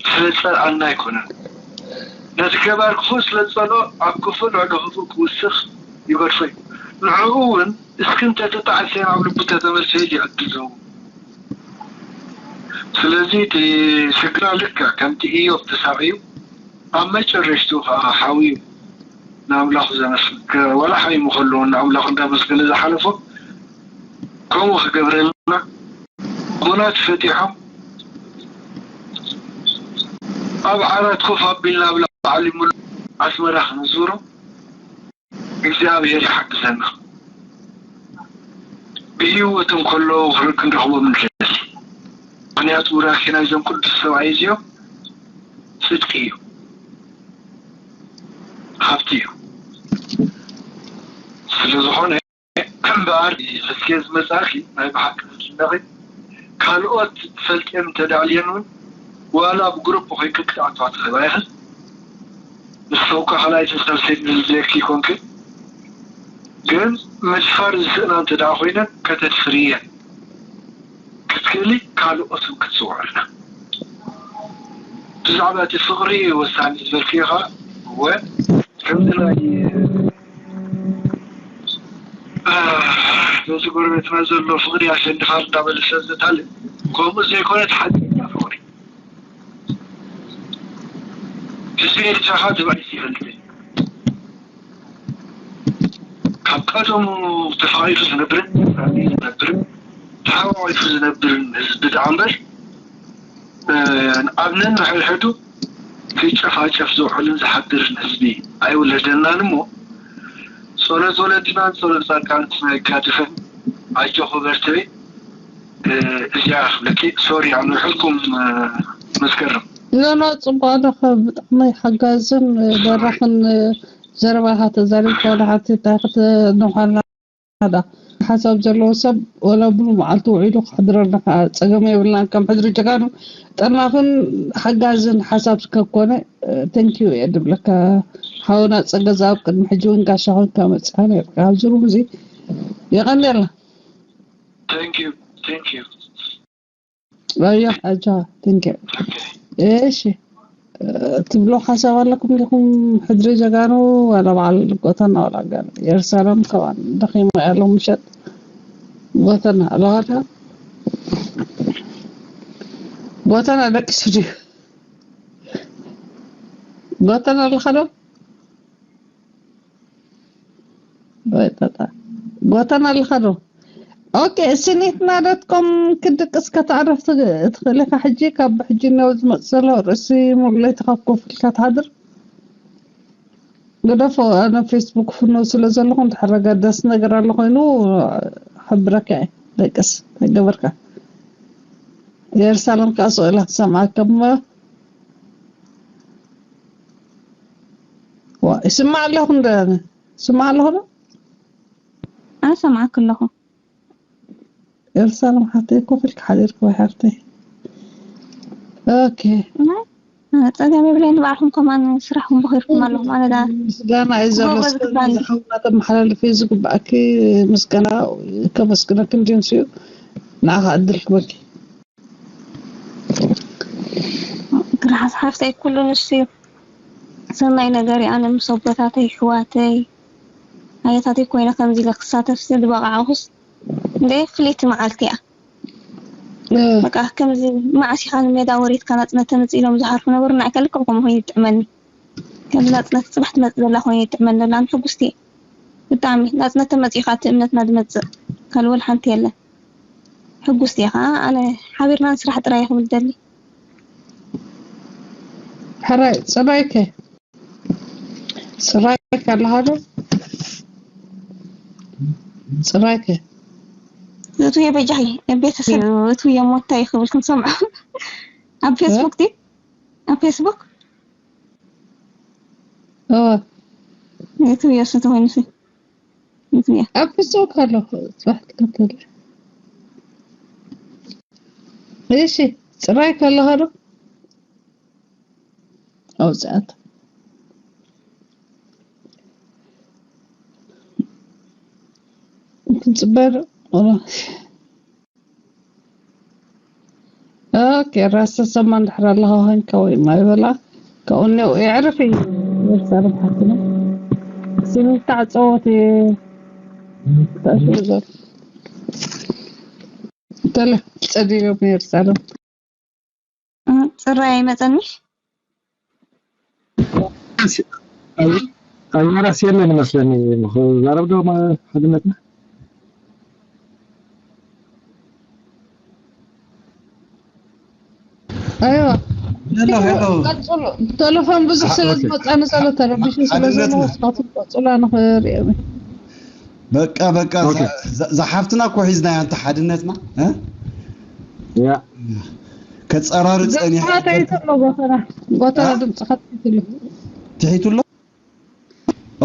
ስለ ዝፀልኣና ኣይኮነን። ነቲ ገባር ክፉእ ስለ ዝፀልኦ ኣብ ክፉእ ልዕሊ ክፉእ ክውስኽ ይገድፎ እዩ። ንዕኡ እውን እስኪ እንተተጣዕሰ ናብ ልቡ እንተተመልሰ ኢሉ እዩ ዕድል ዝህቡ። ስለዚ እቲ ስግራ ልክዕ ከምቲ ኢዮብ ተሳቕዩ ኣብ መጨረሽትኡ ከዓ ሓውዩ ንኣምላኹ ዘመስግን ዋላ ሓይሙ ከሎ እውን ንኣምላኹ እንዳመስገነ ዝሓለፎ ከምኡ ክገብረልና ጎናት ፈቲሖም ኣብ ዓራት ኮፍ ኣቢልና ኣብ ላዕሊ ሙሉ ኣስመራ ክንዙሮ እግዚኣብሔር ይሓግዘና። ብህይወት እንከለዉ ክንረኽቦም ንደሊ። ምክንያቱ ቡራኬ ናይዞም ቅዱስ ሰብኣይ እዚኦም ፅድቂ እዩ፣ ሃብቲ እዩ። ስለዝኾነ እምበኣር ሕዝየ ዝመፃእኪ ናይ ብሓቂ ዝድነቒ ካልኦት ፈልጥዮም እንተዳልየን እውን ዋላ ብግሩፕ ኮይንኪ ክትኣትዋ ትኽእላ ኢኽን። ንስኺ እኳ ካልኣይቲ ሳልሰይቲ ዝድልየኪ ይኮንክን፣ ግን ምድፋር ዝስእና እንተ ደኣ ኮይነን ከተድፍርየን ክትክእሊ ካልኦት እውን ክትፅውዑልና። ብዛዕባ እቲ ፍቕሪ ወሳኒ ዝበልክዮ ኸዓ እወ ከምዚ ናይ በዚ ጎረቤትና ዘሎ ፍቕሪ ኣሸንፋ እንዳበለ ሰብ ዘታልል ከምኡ ዘይኮነ እቲ ሓቀኛ ፍቕሪ ህዝቢ ኤርትራ ኸዓ ተባኢሱ ይፈልጥ እዩ። ካብ ቀደሙ ተፋቒሩ ዝነብርን ተራዲኡ ዝነብርን ተሓቋቒፉ ዝነብርን ህዝቢ ደኣ እምበር ኣብ ነንሕድሕዱ ክጨፋጨፍ ዝውዕልን ዝሓድርን ህዝቢ ኣይውለደልናን እሞ ጸሎት ወለድናን ጸሎት ጻድቃን ስና ይጋድፈን ኣጆኹ በርትዒ። እዚኣ ክብለኪ ሶሪ ኣምርሕልኩም መስከረም። ኖ ኖ ጽቡቕ ኣለኻ ብጣዕሚ ሓጋዝን በራኽን ዘረባኻ ተዛሪብካ ወላ ሓንቲ እንታይ ክትንዃልና ዳ ሓሳብ ዘለዎ ሰብ ወላ ብሉ መዓልቲ ውዒሉ ክሕድረና ከዓ ጸገም የብልናን ከም ሕድሪ ጀጋኑ ጥርናፍን ሓጋዝን ሓሳብ ከኮነ thank you እየ ድብለካ ሓውና ጸገዛብ ቅድሚ ሕጂ እውን ጋሻ ኮንካ መጽኻ ነርካ ኣብዚ ሩም እዚ የቐንየልና Thank you. Thank you. ኣያ ኣጃ thank you እሺ ትብሎ ሓሳብ ኣለኩም ዲኹም ሕድሪ ጀጋኑ ዋላ በዓል ጎተና ዋላ ጋር የሩሳሌም ከማን ደኺሙ ያለው ምሸት ጎተና ኣለዋዳ ጎተና ደቂ ስድዩ ጎተና ኣለኻ ዶ ጎተና ኣለኻ ዶ? ኦኬ፣ ስኒትና ዶት ኮም ክድቅስ ከተዕርፍ ትግ-፣ ትኽእል ኢኻ። ሕጂ ካብ ሕጂ እነሆ ዝመጽእ ዘሎ ርእሲ ሙሉ ለይቲ ካብ ኮፍ ኢልካ ትሓድር። ግደፎ፣ ኣነ ፌስቡክ ፍኖ ስለ ዘለኹ እንድሕር ረገደስ ነገር ኣሎ ኮይኑ፣ ሕብረካ እየ። ደቅስ፣ ኣይገበርካ። የሩሳሌም ከኣ ስቕ ኢላ ትሰምዓካ እሞ። ዋ፣ ይስማዕ ኣለኹ እንደ-፣ ይስማዕ ኣለኹ ዶ? ኣነ ሰማዕክ ኣለኹ። ኤልሳለም ሓፍተይ፣ ኮፍ ኢልካ ሓዲርኪ ወይ ሓፍተይ? ኦኬ። ናይ፣ እ፣ ጸገም የብለይን። ንባዕልኹም ከማን ስራሕኩም ቦኺርኩም ኣለኹም። ኣነ ደኣ ምስጋና እዩ ዘሎ። ጎበዝ ስለዚ ክባል። ዝሓውና ተመሓላልፊ ዝግባኣኪ ምስጋና ከመስግነኪ እንድዩ ንስኡ። ንዓኻ ዕድል ክበኪ። ትርሓስ ሓፍተይ፣ ኩሉ ንሱ እዩ። ሰናይ ነገር እዩ። ኣነ ምስ ኣቦታተይ፣ ኣሕዋተይ፣ ኣያታተይ ኮይነ ከምዚ ኢለ ክሳተፍ ዝበቃዕኩስ፣ እንደ ፍልይቲ መዓልቲ እያ። እ። በቃ ከምዚ መዓስ ኢኻ ንሜዳ ወሪድካ ናጽነት ተምጽእ ኢሎም ዝሃርፉ ነበሩ። ንዓይ ከ ልክዕ ከምኡ ኮይኑ ይጥዕመኒ። ከምዚ ናጽነት ጽባሕ ትመጽእ ዘላ ኮይኑ ይጥዕመኒ ዘላ። ኣነ ሕጉስቲ እየ። ብጣዕሚ ናጽነት ተመጺኡ ከዓ እቲ እምነትና ዝመጽእ ካልእ ወላ ሓንቲ የለን። ሕጉስቲ እየ ከዓ። ኣነ ሓቢርና ንስራሕ ጥራይ እየ ክብል ደሊ። ሕራይ፣ ጽራይከ? ጽራይከ ኣለኻ ዶ? ጽራይከ? እቱ የበጃኺ ቤተሰብ እቱ የሞታይ ክብል ክንሰምዖ። ኣብ እ? ፌስቡክ ድዩ? ኣብ ፌስቡክ? እወ። እቱ የሱ ተኾይኑሲ። እቱ የ። ኣብ ፌስቡክ ኣለኹ። ጽባሕ ትከተል። እሺ፣ ጽራይ ከለኻ ዶ? ኣውጽኣት። ክንጽበ ዶ? ኦኬ፣ ራስ ተሰማ እንድሕር ኣለኻ ኮይንካ ወይ ማይ በላ፣ ካብኡ እኒኦ የዕርፍ እዩ። ኤርሳሌም ሓፍትና። ሲሚንቶ ተዓጸወት እየ። ተኣሽሩ ዘሎ። ተለ-፣ ጸዲሎም ኤርሳሌም። እ፣ ጽራይ ኣይመጸን ምሽ? ኣዝማራስ የለን ይመስለኒ። ንኽዛረብ ዶ ማ-፣ ሓድነትና? ኣይዋ። ሄሎ፣ ሄሎ። ቀጽሉ። ተለፎን ብዙሕ ስለ ኦኬ። ዝመጻኒ ዘሎ ተረቢሹ ስለ ሓድነትና። ዘሎ ንስኻትኩም ቀጽሉ፣ ኣነ ክርእዮም እየ። በቃ፣ በቃ፣ ኦኬ። ዛ-፣ ዛ-፣ ዛ ሓፍትና እኮ ሒዝናያ እንተ ሓድነትና፣ እ? ያ። ከጸራሪ ጸኒሐ። ድምፅኻ ተይትሎ ጎተና፣ ጎተና አ? ድምፅኻ ተይትሎ። ትሒቱ ኣሎ?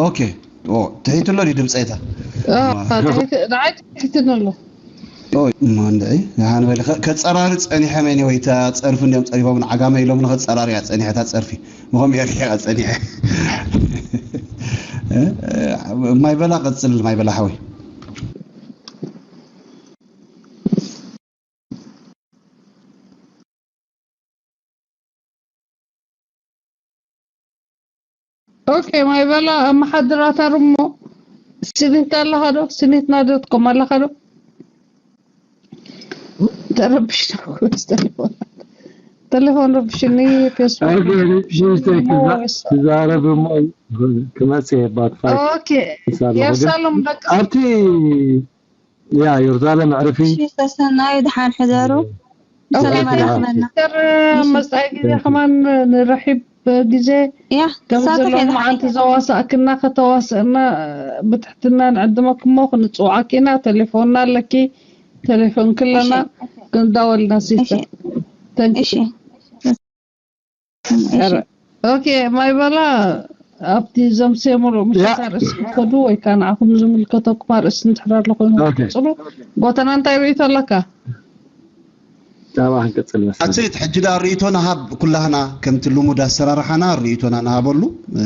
ኦኬ። ኦ፣ ትሒቱ ኣሎ ድዩ ድምፀይታ? አ፣ ማ-፣ ትሒቱ-፣ ንዓይ ትሒቱኒ ኣሎ። ኦ፣ እማ እንድዒ፣ ደሓን በሊ። ከ-፣ ከጸራሪ ጸኒሐ መን ወይ እታ ጸርፊ እንዲኦም ጸሪፎም ንዓጋመ ኢሎም ንኸጸራሪ እያ ጸኒሐ እታ ጸርፊ። ምኸም እያ ርሒቓ ጸኒሐ። እ፣ ማይ በላ ቀጽል፣ ማይ በላ ሓወይ። ኦኬ፣ ማይ በላ ኣመሓድራታ ርሞ ስኒት ኣለኻ ዶ? ስኒትና ዶት ኮም ኣለኻ ዶ? ተረብሽ ነው ወይስ ተሌፎን? ተሌፎን ረብሽኒ፣ ፌስቡክ ኦኬ፣ ረብሽኒ፣ ሺሽ ተኪ፣ ሞ ዛ-፣ ወይስ ትዛረብ እሞ ክመጽእ እየ፣ ባት ፋይፍ ኦኬ፣ ይሳለኹ ግን የርሳሎም ደቂ ኣብቲ ያ፣ ዮርዛለ መዕርፊ። እሺ፣ ተሰናዩ፣ ደሓን ሕደሩ። ኦኬ፣ ሰላም ደሓን። ኣራኽበና። ዶክተር፣ እሺ። መጻኢ ግዜ ከማን ንረሒብ ግዜ ያ፣ ከም ሳተፍ ዘለዎም እየ፣ ደሓን መዓልቲ እየ። ዘዋሳእክና ከተዋስእና ብትሕትና ንዕድመክሞ ክንጽውዓኪ ኢና። ቴሌፎንና ኣለኪ፣ ቴሌፎን ክለና እሺ። ክንዳወልና ሲስተር። እሺ። Thank you። እሺ። እሺ። ኧረ፣ ኦኬ፣ ማይ በላ ኣብቲ ዘምሰ ሙሉእ ምሸት ያ። ኣርእስቲ ክኸዱ ወይ ከዓ ንዓኹም ዝምልከተኩም ኣርእስቲ እንድሕር ኣሎ ኮይኑ ኦኬ። ክትቅጽሉ፣ ጎተና እንታይ ርእይቶ ኣለካ? ናብኣ ክንቅጽል መሰለኒ። ኣትሊት ሕጂ ደኣ ርእይቶ ንሃብ፣ ኩላህና ከምቲ ልሙድ ኣሰራርሓና ርእይቶና ንሃበሉ። እ፣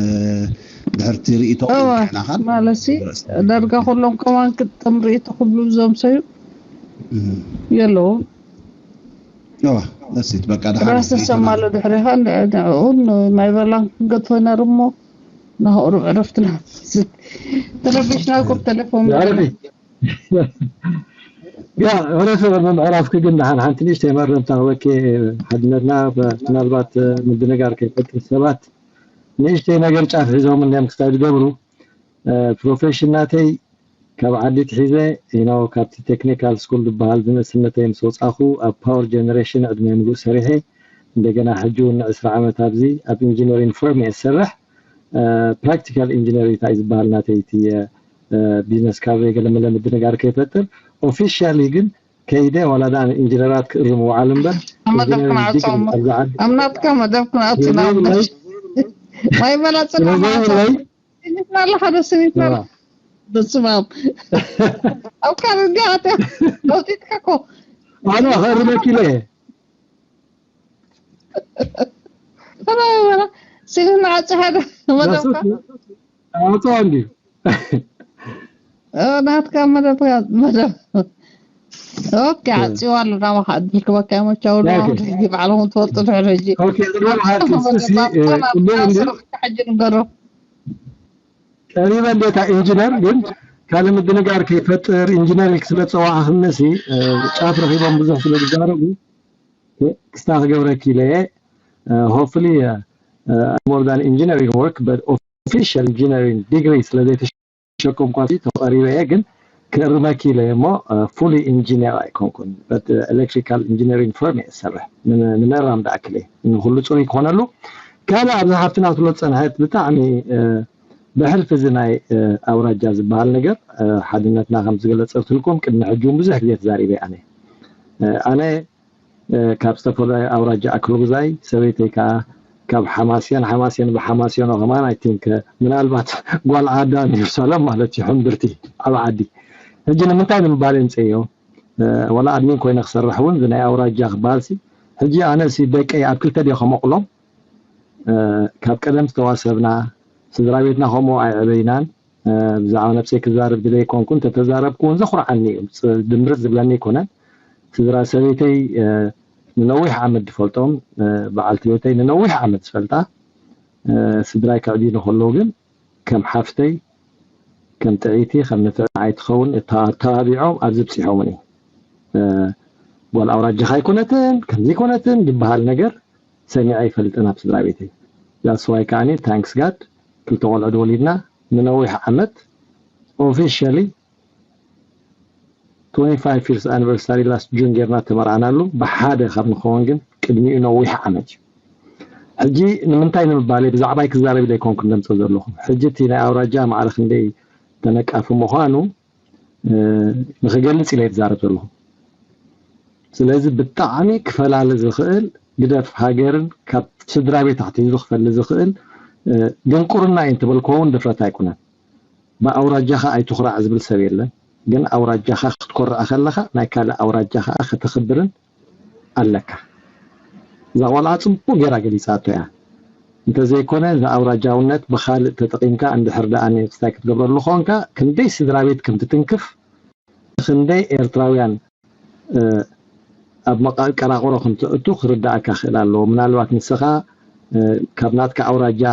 ድሕርቲ ርእይቶ እወ፣ ንሕና ኻን ማለት ሲ፣ ርእስቲ ደርጋ ኩሎም ከማን ክጥም ርእይቶ ክብሉ ዘምሰዩ እም። የለውም። እዋ፣ that's it። በቃ፣ ደሓን ራስ ርእይቶና ተሰማ ኣሎ ድሕሪኻ፣ ን-፣ ንዕኡን ማይ በላን ክንገድፎ ኢና እሞ፣ ናብኡ ርብዕ ዕረፍትና። ተረቢሽናኩም፣ ተሌፎን ያረቢ። ያ፣ ዕረፊ ቅድሚ ምዕራፍኪ ግን ደሓን ሓንቲ ንእሽተይ መረምታ ክበኪ ሓድነትና፣ ብ-፣ ምናልባት ምድንጋር ከይፈጥር ሰባት ንእሽተይ ነገር ጫፍ ሒዞም እንዲዮም ክስታይ ዝገብሩ። እ፣ ፕሮፌሽን ናተይ ካብ ዓዲ ትሒዘ you know ካብቲ ቴክኒካል ስኩል ዝበሃል ዝንእስነተይ ምስ ወፃኹ ኣብ ፓወር ጀነሬሽን ዕድመ ሙሉእ ሰሪሐ። እንደገና ሕጂ እውን ንዕስራ ዓመት ኣብዚ ኣብ ኢንጂነሪንግ ፈርም እየ ዝሰርሕ። ፕራክቲካል ኢንጂነሪንግ እንታይ ዝበሃል ናተይ እቲ ቢዝነስ ካርድ ገለ መለ ምድንጋር ከይፈጥር ኦፊሻሊ ግን ከይደ ዋላ ዳ ኢንጂነራት ክእርም ውዓል እምበር ኣብ መደብ ኢንጂነሪንግ ዲግሪ ክንዓጾም ኣብዚ ዓዲ ኣብ ናትካ መደብ ክንኣቱ ስለዚ ንኣብነት ይብለይ ማይ መላጽና ስለዚ ይብለይ ስኒትና ኣለኻ ዶ ስኒትና ኣለኻ በስመ ኣብ ኣብ ካልእ እንዲያ ኣትያ ኣውጢጥካ እኮ ኣነ ክእርመኪ ኢለ እየ ስኒትና ዓጺኻ ዶ መደብካ ኣወፅኦ እንድዩ ናትካ መደብ መደብ ኦኬ ዓፂዋ ኣሎ ናባኻ ዕድል ክበካ መቻው ባዕልኹም ትፈልጡ ድሕሪ ሕጂ ሕጂ ንገሩ ቀሪበ እንዴታ ኢንጂነር ግን ካልእ ምድንጋር ከይፈጥር ኢንጂነሪንግ ስለ ዝፀዋዕኽኒ ሲ ጫፍ ረኺቦም ብዙሕ ስለ ዝዛረቡ ክስታ ክገብረኪ ኢለ እየ hopefully more than engineering work but official engineering degree ስለ ዘይተሸከምኳ ተቐሪበ እየ ግን ክእርመኪ ኢለ እሞ fully engineer ኣይኮንኩን but electrical engineering firm እየ ዝሰርሕ ንምእራም ዝኣክል እየ ንኩሉ ፅሩይ ክኾነሉ ካልእ ኣብዚ ሓፍትና ትብሎ ዝፀንሐት ብጣዕሚ ብሕልፊ እዚ ናይ ኣውራጃ ዝበሃል ነገር ሓድነትና ከም ዝገለፀትልኩም ቅድሚ ሕጂ እውን ብዙሕ ግዜ ተዛሪበ ኣነ ኣነ ካብ ዝተፈላለዩ ኣውራጃ ኣክሎጉዛይ ሰበይተይ ከዓ ካብ ሓማስያን ሓማስያን ብሓማስያኖ ከማን I think ምናልባት ጓል ዓዳ ንየሩሳለም ማለት እዩ ሕምብርቲ ኣብ ዓዲ ሕጂ ንምንታይ ንምባል የምፀዮ ወላ ኣድሚን ኮይነ ክሰርሕ እውን ናይ ኣውራጃ ክበሃል ሲ ሕጂ ኣነ ሲ ደቀይ ኣብ ክልተ ድየ ከመቕሎም ካብ ቀደም ዝተዋሰብና ስድራ ቤትና ከምኡ ኣይዕበይናን ብዛዕባ ነብሰይ ክዛረብ ድለ ይኮንኩ እንተተዛረብኩ እውን ዘኩርዓኒ እዩ ድምርፅ ዝብለኒ ይኮነን ስድራ ሰበይተይ ንነዊሕ ዓመት ዝፈልጦም በዓልቲ ቤተይ ንነዊሕ ዓመት ዝፈልጣ ስድራይ ከዕብዩኒ ከለዉ ግን ከም ሓፍተይ ከም ጥዕይቲ ከም ንፍዕ ንዓይ ትኸውን ተባቢዖም ኣብዚ ብፂሖምኒ ጓል ኣውራጃኻ ኣይኮነትን ከምዚ ኣይኮነትን ዝበሃል ነገር ሰሚዐ ኣይፈልጥን ኣብ ስድራ ቤተይ that's why ከዓኒ thanks God ክልተ ቆልዑ ወሊድና ንነዊሕ ዓመት officially twenty-five years anniversary last June ጌርና ተመርዓናሉ ብሓደ ካብ ንኸውን ግን ቅድሚኡ ነዊሕ ዓመት እዩ ሕጂ ንምንታይ ንምባለይ ብዛዕባይ ክዛረብ ኢለ ኣይኮንኩ ደምፀ ዘለኹ ሕጂ እቲ ናይ ኣውራጃ ማዕረ ክንደይ ተነቃፊ ምዃኑ ንክገልፅ ኢለ ዝዛረብ ዘለኹ ስለዚ ብጣዕሚ ክፈላለ ዝኽእል ግደፍ ሃገርን ካብ ስድራ ቤት ኣሕቲዙ ክፈሊ ዝኽእል ድንቁርና እዩ እንትበልክዎ እውን ድፍረት ኣይኩነን ብኣውራጃኻ ኣይትኹራዕ ዝብል ሰብ የለን ግን ኣውራጃኻ ክትኮርዕ ከለኻ ናይ ካልእ ኣውራጃ ከዓ ከተኽብርን ኣለካ እዛ ቆልዓ ፅቡቅ ገይራ ገሊፃቶ እያ እንተዘይኮነ ዝኣውራጃውነት ብካልእ ተጠቂምካ እንድሕር ደኣ ንክስታይ ክትገብረሉ ኮንካ ክንደይ ስድራ ቤት ከም ትትንክፍ ክንደይ ኤርትራውያን ኣብ መቃል ቀራቆሮ ከም ትእቱ ክርዳእካ ክእል ኣለዎ ምናልባት ንስኻ ካብ ናትካ ኣውራጃ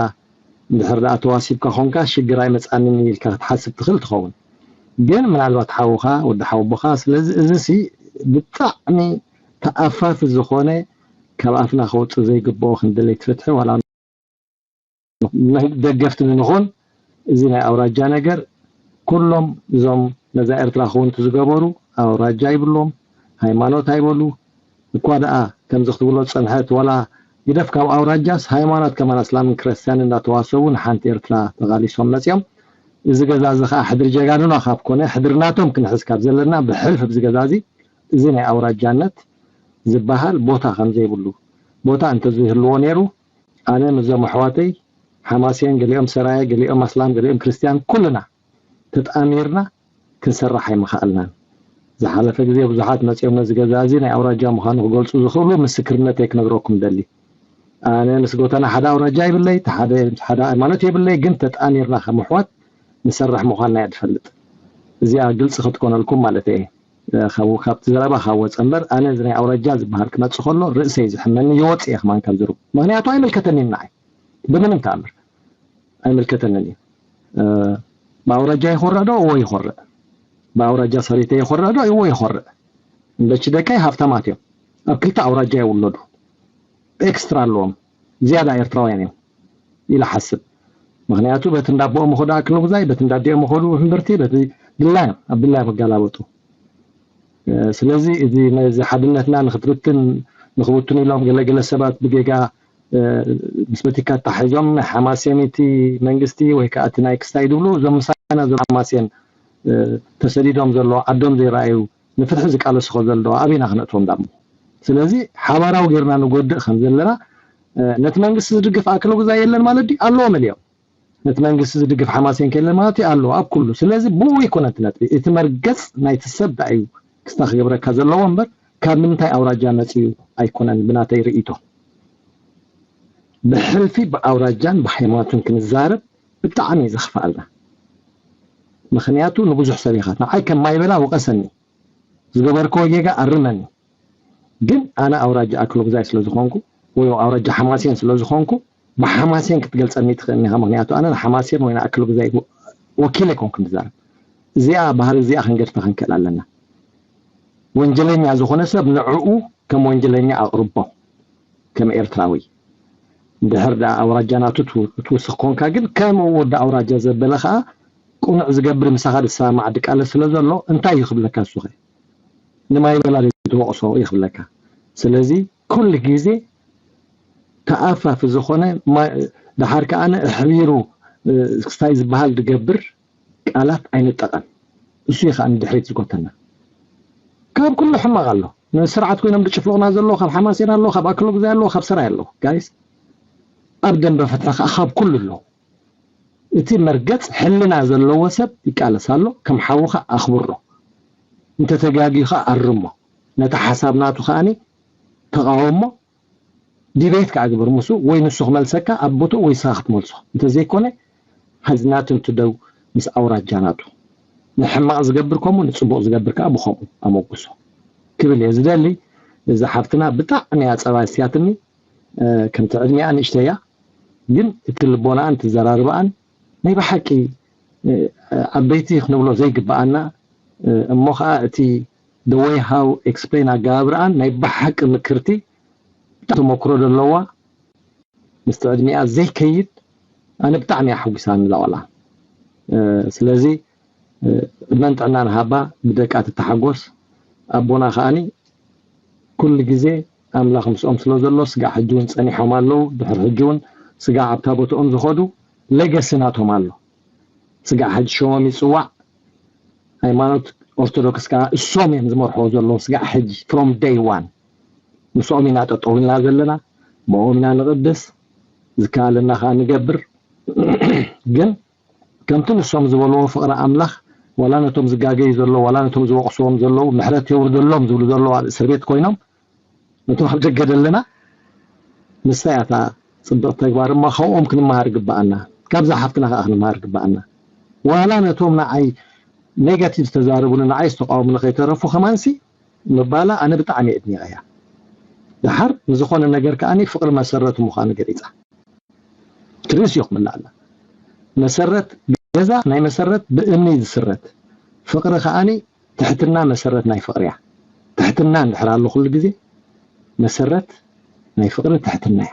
እንድሕር ደኣ ተዋሲብካ ኮንካ ሽግር ኣይመፃንን ኢልካ ክትሓስብ ትኽእል ትኸውን ግን ምናልባት ሓውኻ ወዲ ሓወቦኻ ስለዚ እዚ ሲ ብጣዕሚ ተኣፋፊ ዝኾነ ካብ ኣፍና ከወፅእ ዘይግብኦ ክንደለይ ትፍትሒ ዋላ ደገፍቲ ንንኾን እዚ ናይ ኣውራጃ ነገር ኩሎም እዞም ነዛ ኤርትራ ክውንቲ ዝገበሩ ኣውራጃ ይብሎም ሃይማኖት ኣይበሉ እኳ ደኣ ከምዚ ክትብሎ ዝጸንሐት ዋላ ግደፍ ካብ ኣውራጃስ ሃይማኖት ከማን ኣስላምን ክርስትያን እንዳተዋሰቡ ንሓንቲ ኤርትራ ተቓሊሶም መጺኦም። እዚ ገዛ እዚ ኸኣ ሕድሪ ጀጋኑና ካብ ኮነ ሕድሪ ናቶም ክንሕዝ ካብ ዘለና ብሕልፊ ኣብዚ ገዛ እዚ እዚ ናይ ኣውራጃነት ዝበሃል ቦታ ከም ዘይብሉ ቦታ እንተዝህልዎ ነይሩ ኣነ ምስዞም ኣሕዋተይ ሓማሴን ገሊኦም ሰራየ ገሊኦም ኣስላም ገሊኦም ክርስትያን ኩልና ተጣሚርና ክንሰርሕ ኣይምኸኣልናን። ዝሓለፈ ግዜ ብዙሓት መጺኦም ነዚ ገዛ እዚ ናይ ኣውራጃ ምዃኑ ክገልጹ ዝኽእሉ ምስክርነተይ ክነግረኩም እደሊ። ኣነ ምስ ጎተና ሓደ ኣውራጃ የብለይ፣ እቲ ሓደ ምስ ሓደ ሃይማኖት የብለይ፣ ግን ተጣሚርና ከም ኣሕዋት ንሰርሕ ምዃንና እያ ትፈልጥ። እዚኣ ግልጺ ክትኮነልኩም ማለተይ እየ። ካብኡ ካብቲ ዘረባ ካብ ወጸ እምበር ኣነ እዚ ናይ ኣውራጃ ዝበሃል ክመጽእ ከሎ ርእሰይ ዝሕመኒ ይወጽእ እየ ከማን ካብዚ ሩብ። ምኽንያቱ ኣይምልከተንን ንዓይ ብምንም ተኣምር። ኣይምልከተንን እዩ። ብኣውራጃ ይኾርዕ ዶ? እዎ ይኾርዕ። ብኣውራጃ ሰሪተ ይኾርዕ ዶ? እዎ ይኾርዕ። እምበቺ ደቀይ ሃፍታማት እዮም። ኣብ ክልተ ኣውራጃ ይውለዱ። ኤክስትራ ኣለዎም። ዝያዳ ኤርትራውያን እዮም ኢለ ሓስብ። ምኽንያቱ በቲ እንዳቦኦም ይኸዱ ኣክለ ጉዛይ፣ በቲ እንዳዲኦም ይኸዱ ሕምብርቲ፣ በቲ ድላዮም ኣብ ድላዮም ክገላበጡ። ስለዚ እዚ ነዚ ሓድነትና ንክትብትን ንክብትኑ ኢሎም ገለገለ ሰባት ብጌጋ ምስ በቲካ ኣታሒዞም ሓማሴን እቲ መንግስቲ ወይ ከዓ እቲ ናይ ክስታይ ድብሉ እዞም ምሳና ዘሎ ሓማሴን ተሰዲዶም ዘሎ ዓዶም ዘይረኣዩ ንፍትሒ ዝቃለሱ ከዘሎ ኣበይና ክነእትዎም ዳሞ። ስለዚ ሓባራዊ ጌርና ንጎድእ ከም ዘለና ነቲ መንግስቲ ዝድግፍ ኣክለ ጉዛይ የለን ማለት ድዩ? ኣለዎ መሊኦም። ነቲ መንግስቲ ዝድግፍ ሓማሴን ከለን ማለት እዩ ኣለዎ ኣብ ኩሉ። ስለዚ ብኡ ይኮነ እቲ ነጥቢ። እቲ መርገጽ ናይቲ ሰብ ዳኣ እዩ ክስታ ክገብረካ ዘለዎ እምበር ካብ ምንታይ ኣውራጃ መጽዩ ኣይኮነን ብናተይ ርእይቶ። ብሕልፊ ብኣውራጃን ብሃይማኖትን ክንዛረብ ብጣዕሚ እዩ ዘኽፍኣልና። ምኽንያቱ ንብዙሕ ሰብ ኢኻ ንዓይ ከም ማይበላ ውቐሰኒ። ዝገበርክዎ ጌጋ ኣርመኒ። ግን ኣነ ኣውራጃ ኣክለ ጉዛይ ስለ ዝኾንኩ ወይ ኣውራጃ ሓማሴን ስለ ዝኾንኩ ብሓማሴን ክትገልጸኒ ትኽእልኒ ኢኻ። ምኽንያቱ ኣነ ንሓማሴን ወይ ንኣክለ ጉዛይ ወኪለ ኣይኮንኩን ዝዛረብ። እዚኣ ባህሪ እዚኣ ክንገድፋ ክንክእል ኣለና። ወንጀለኛ ዝኾነ ሰብ ንዕኡ ከም ወንጀለኛ ኣቕርቦ ከም ኤርትራዊ። እንድሕር ደኣ ኣውራጃ ናቱ ትውስኽ ኮንካ ግን ከም ወዲ ኣውራጃ ዘበለ ከኣ ቅኑዕ ዝገብር ምሳኻ ዝሰማማዕ ድቃለ ስለ ዘሎ እንታይ እዩ ክብለካ እሱኸ? ንማይ በላ ትወቕሶ እዩ ክብለካ። ስለዚ ኩሉ ግዜ ተኣፋፊ ዝኾነ ድሓር ከኣ ኣሕቢሩ ክስታይ ዝበሃል ድገብር ቃላት ኣይንጠቐም። እሱ እዩ ከዓ ንድሕሪት ዝጎተና። ካብ ኩሉ ሕማቕ ኣሎ። ንስርዓት ኮይኖም ዝጭፍልቑና ዘለዉ ካብ ሓማሴን ኣለዉ፣ ካብ ኣክለ ጉዛይ ኣለዉ፣ ካብ ሰራይ ኣለዉ። ጋይስ ኣብ ደንበ ፍትሒ ከዓ ካብ ኩሉ ኣለዉ። እቲ መርገጽ ሕልና ዘለዎ ሰብ ይቃለስ ኣሎ። ከም ሓውኻ ኣኽብሮ። እንተተጋግዩ ከዓ ኣርሞ። ነቲ ሓሳብ ናቱ ከዓኒ ተቃወሞ። ዲቤት ከዓ ግበር ምስኡ ወይ ንሱ ክመልሰካ ኣብ ቦትኡ ወይ ንስኻ ክትመልሶ እንተዘይኮነ has nothing to do ምስ ኣውራጃ ናቱ። ንሕማቕ ዝገብር ከምኡ ንፅቡቕ ዝገብር ከዓ ብከምኡ ኣመጉሶ ክብል እየ ዝደሊ። እዛ ሓፍትና ብጣዕሚ እያ ፀባ ኣስትያትኒ። ከምቲ ዕድሚኣ ንእሽተይ እያ ግን እቲ ልቦናኣን እቲ ዘራርባኣን ናይ ብሓቂ ዓበይቲ ክንብሎ ዘይግበኣና እሞ ከዓ እቲ the way how explain ኣገባብርኣን ናይ ብሓቂ ምክርቲ ተመክሮ ዘለዋ ምስቲ ዕድሚኣ ዘይከይድ ኣነ ብጣዕሚ እያ ሓጒሳኒ እዛ ቆልዓ። ስለዚ ዕድመን ጥዕናን ሃባ ብደቃ ትተሓጎስ። ኣቦና ከዓኒ ኩሉ ግዜ ኣምላኽ ምስኦም ስለ ዘሎ ስጋዕ ሕጂ እውን ጸኒሖም ኣለዉ። ድሕሪ ሕጂ እውን ስጋዕ ኣብታ ቦትኦም ዝኸዱ ሌገሲ ናቶም ኣሎ። ስጋዕ ሕጂ ሸሞም ይጽዋዕ። ሃይማኖት ኦርቶዶክስ ከዓ እሶም እዮም ዝመርሕዎ ዘለዉ ስጋዕ ሕጂ from day one ምስኦም ኢና ጠጠው ኢልና ዘለና። ብኦም ኢና ንቕድስ። ዝከኣለና ከዓ ንገብር። ግን ከምቲ ንሶም ዝበልዎ ፍቕሪ ኣምላኽ ዋላ ነቶም ዝጋገዩ ዘለዉ ዋላ ነቶም ዝወቕስዎም ዘለዉ ምሕረት የውርደሎም ዝብሉ ዘለዉ ኣብ እስር ቤት ኮይኖም ነቶም ኣብ ደገ ዘለና ንሳ እያ እታ ፅብቕቲ ተግባር እሞ ካብኦም ክንመሃር ይግበኣና። ካብዛ ሓፍትና ከዓ ክንመሃር ይግበኣና። ዋላ ነቶም ንዓይ ኔጋቲቭ ዝተዛረቡኒ ንዓይ ዝተቃወሙኒ ከይተረፉ ከማንሲ ምባላ ኣነ ብጣዕሚ እየ ኣድኒቐያ። ድሓር ንዝኾነ ነገር ከዓኒ ፍቕሪ መሰረቱ ምዃኑ ገሊፃ። ትርእስዮ ክምላ ኣላ። መሰረት ገዛ ናይ መሰረት ብእምኒ ዝስረት ፍቕሪ ከዓኒ ትሕትና መሰረት ናይ ፍቕሪ እያ። ትሕትና እንድሕር ኣሎ ኩሉ ግዜ መሰረት ናይ ፍቕሪ ትሕትና እያ።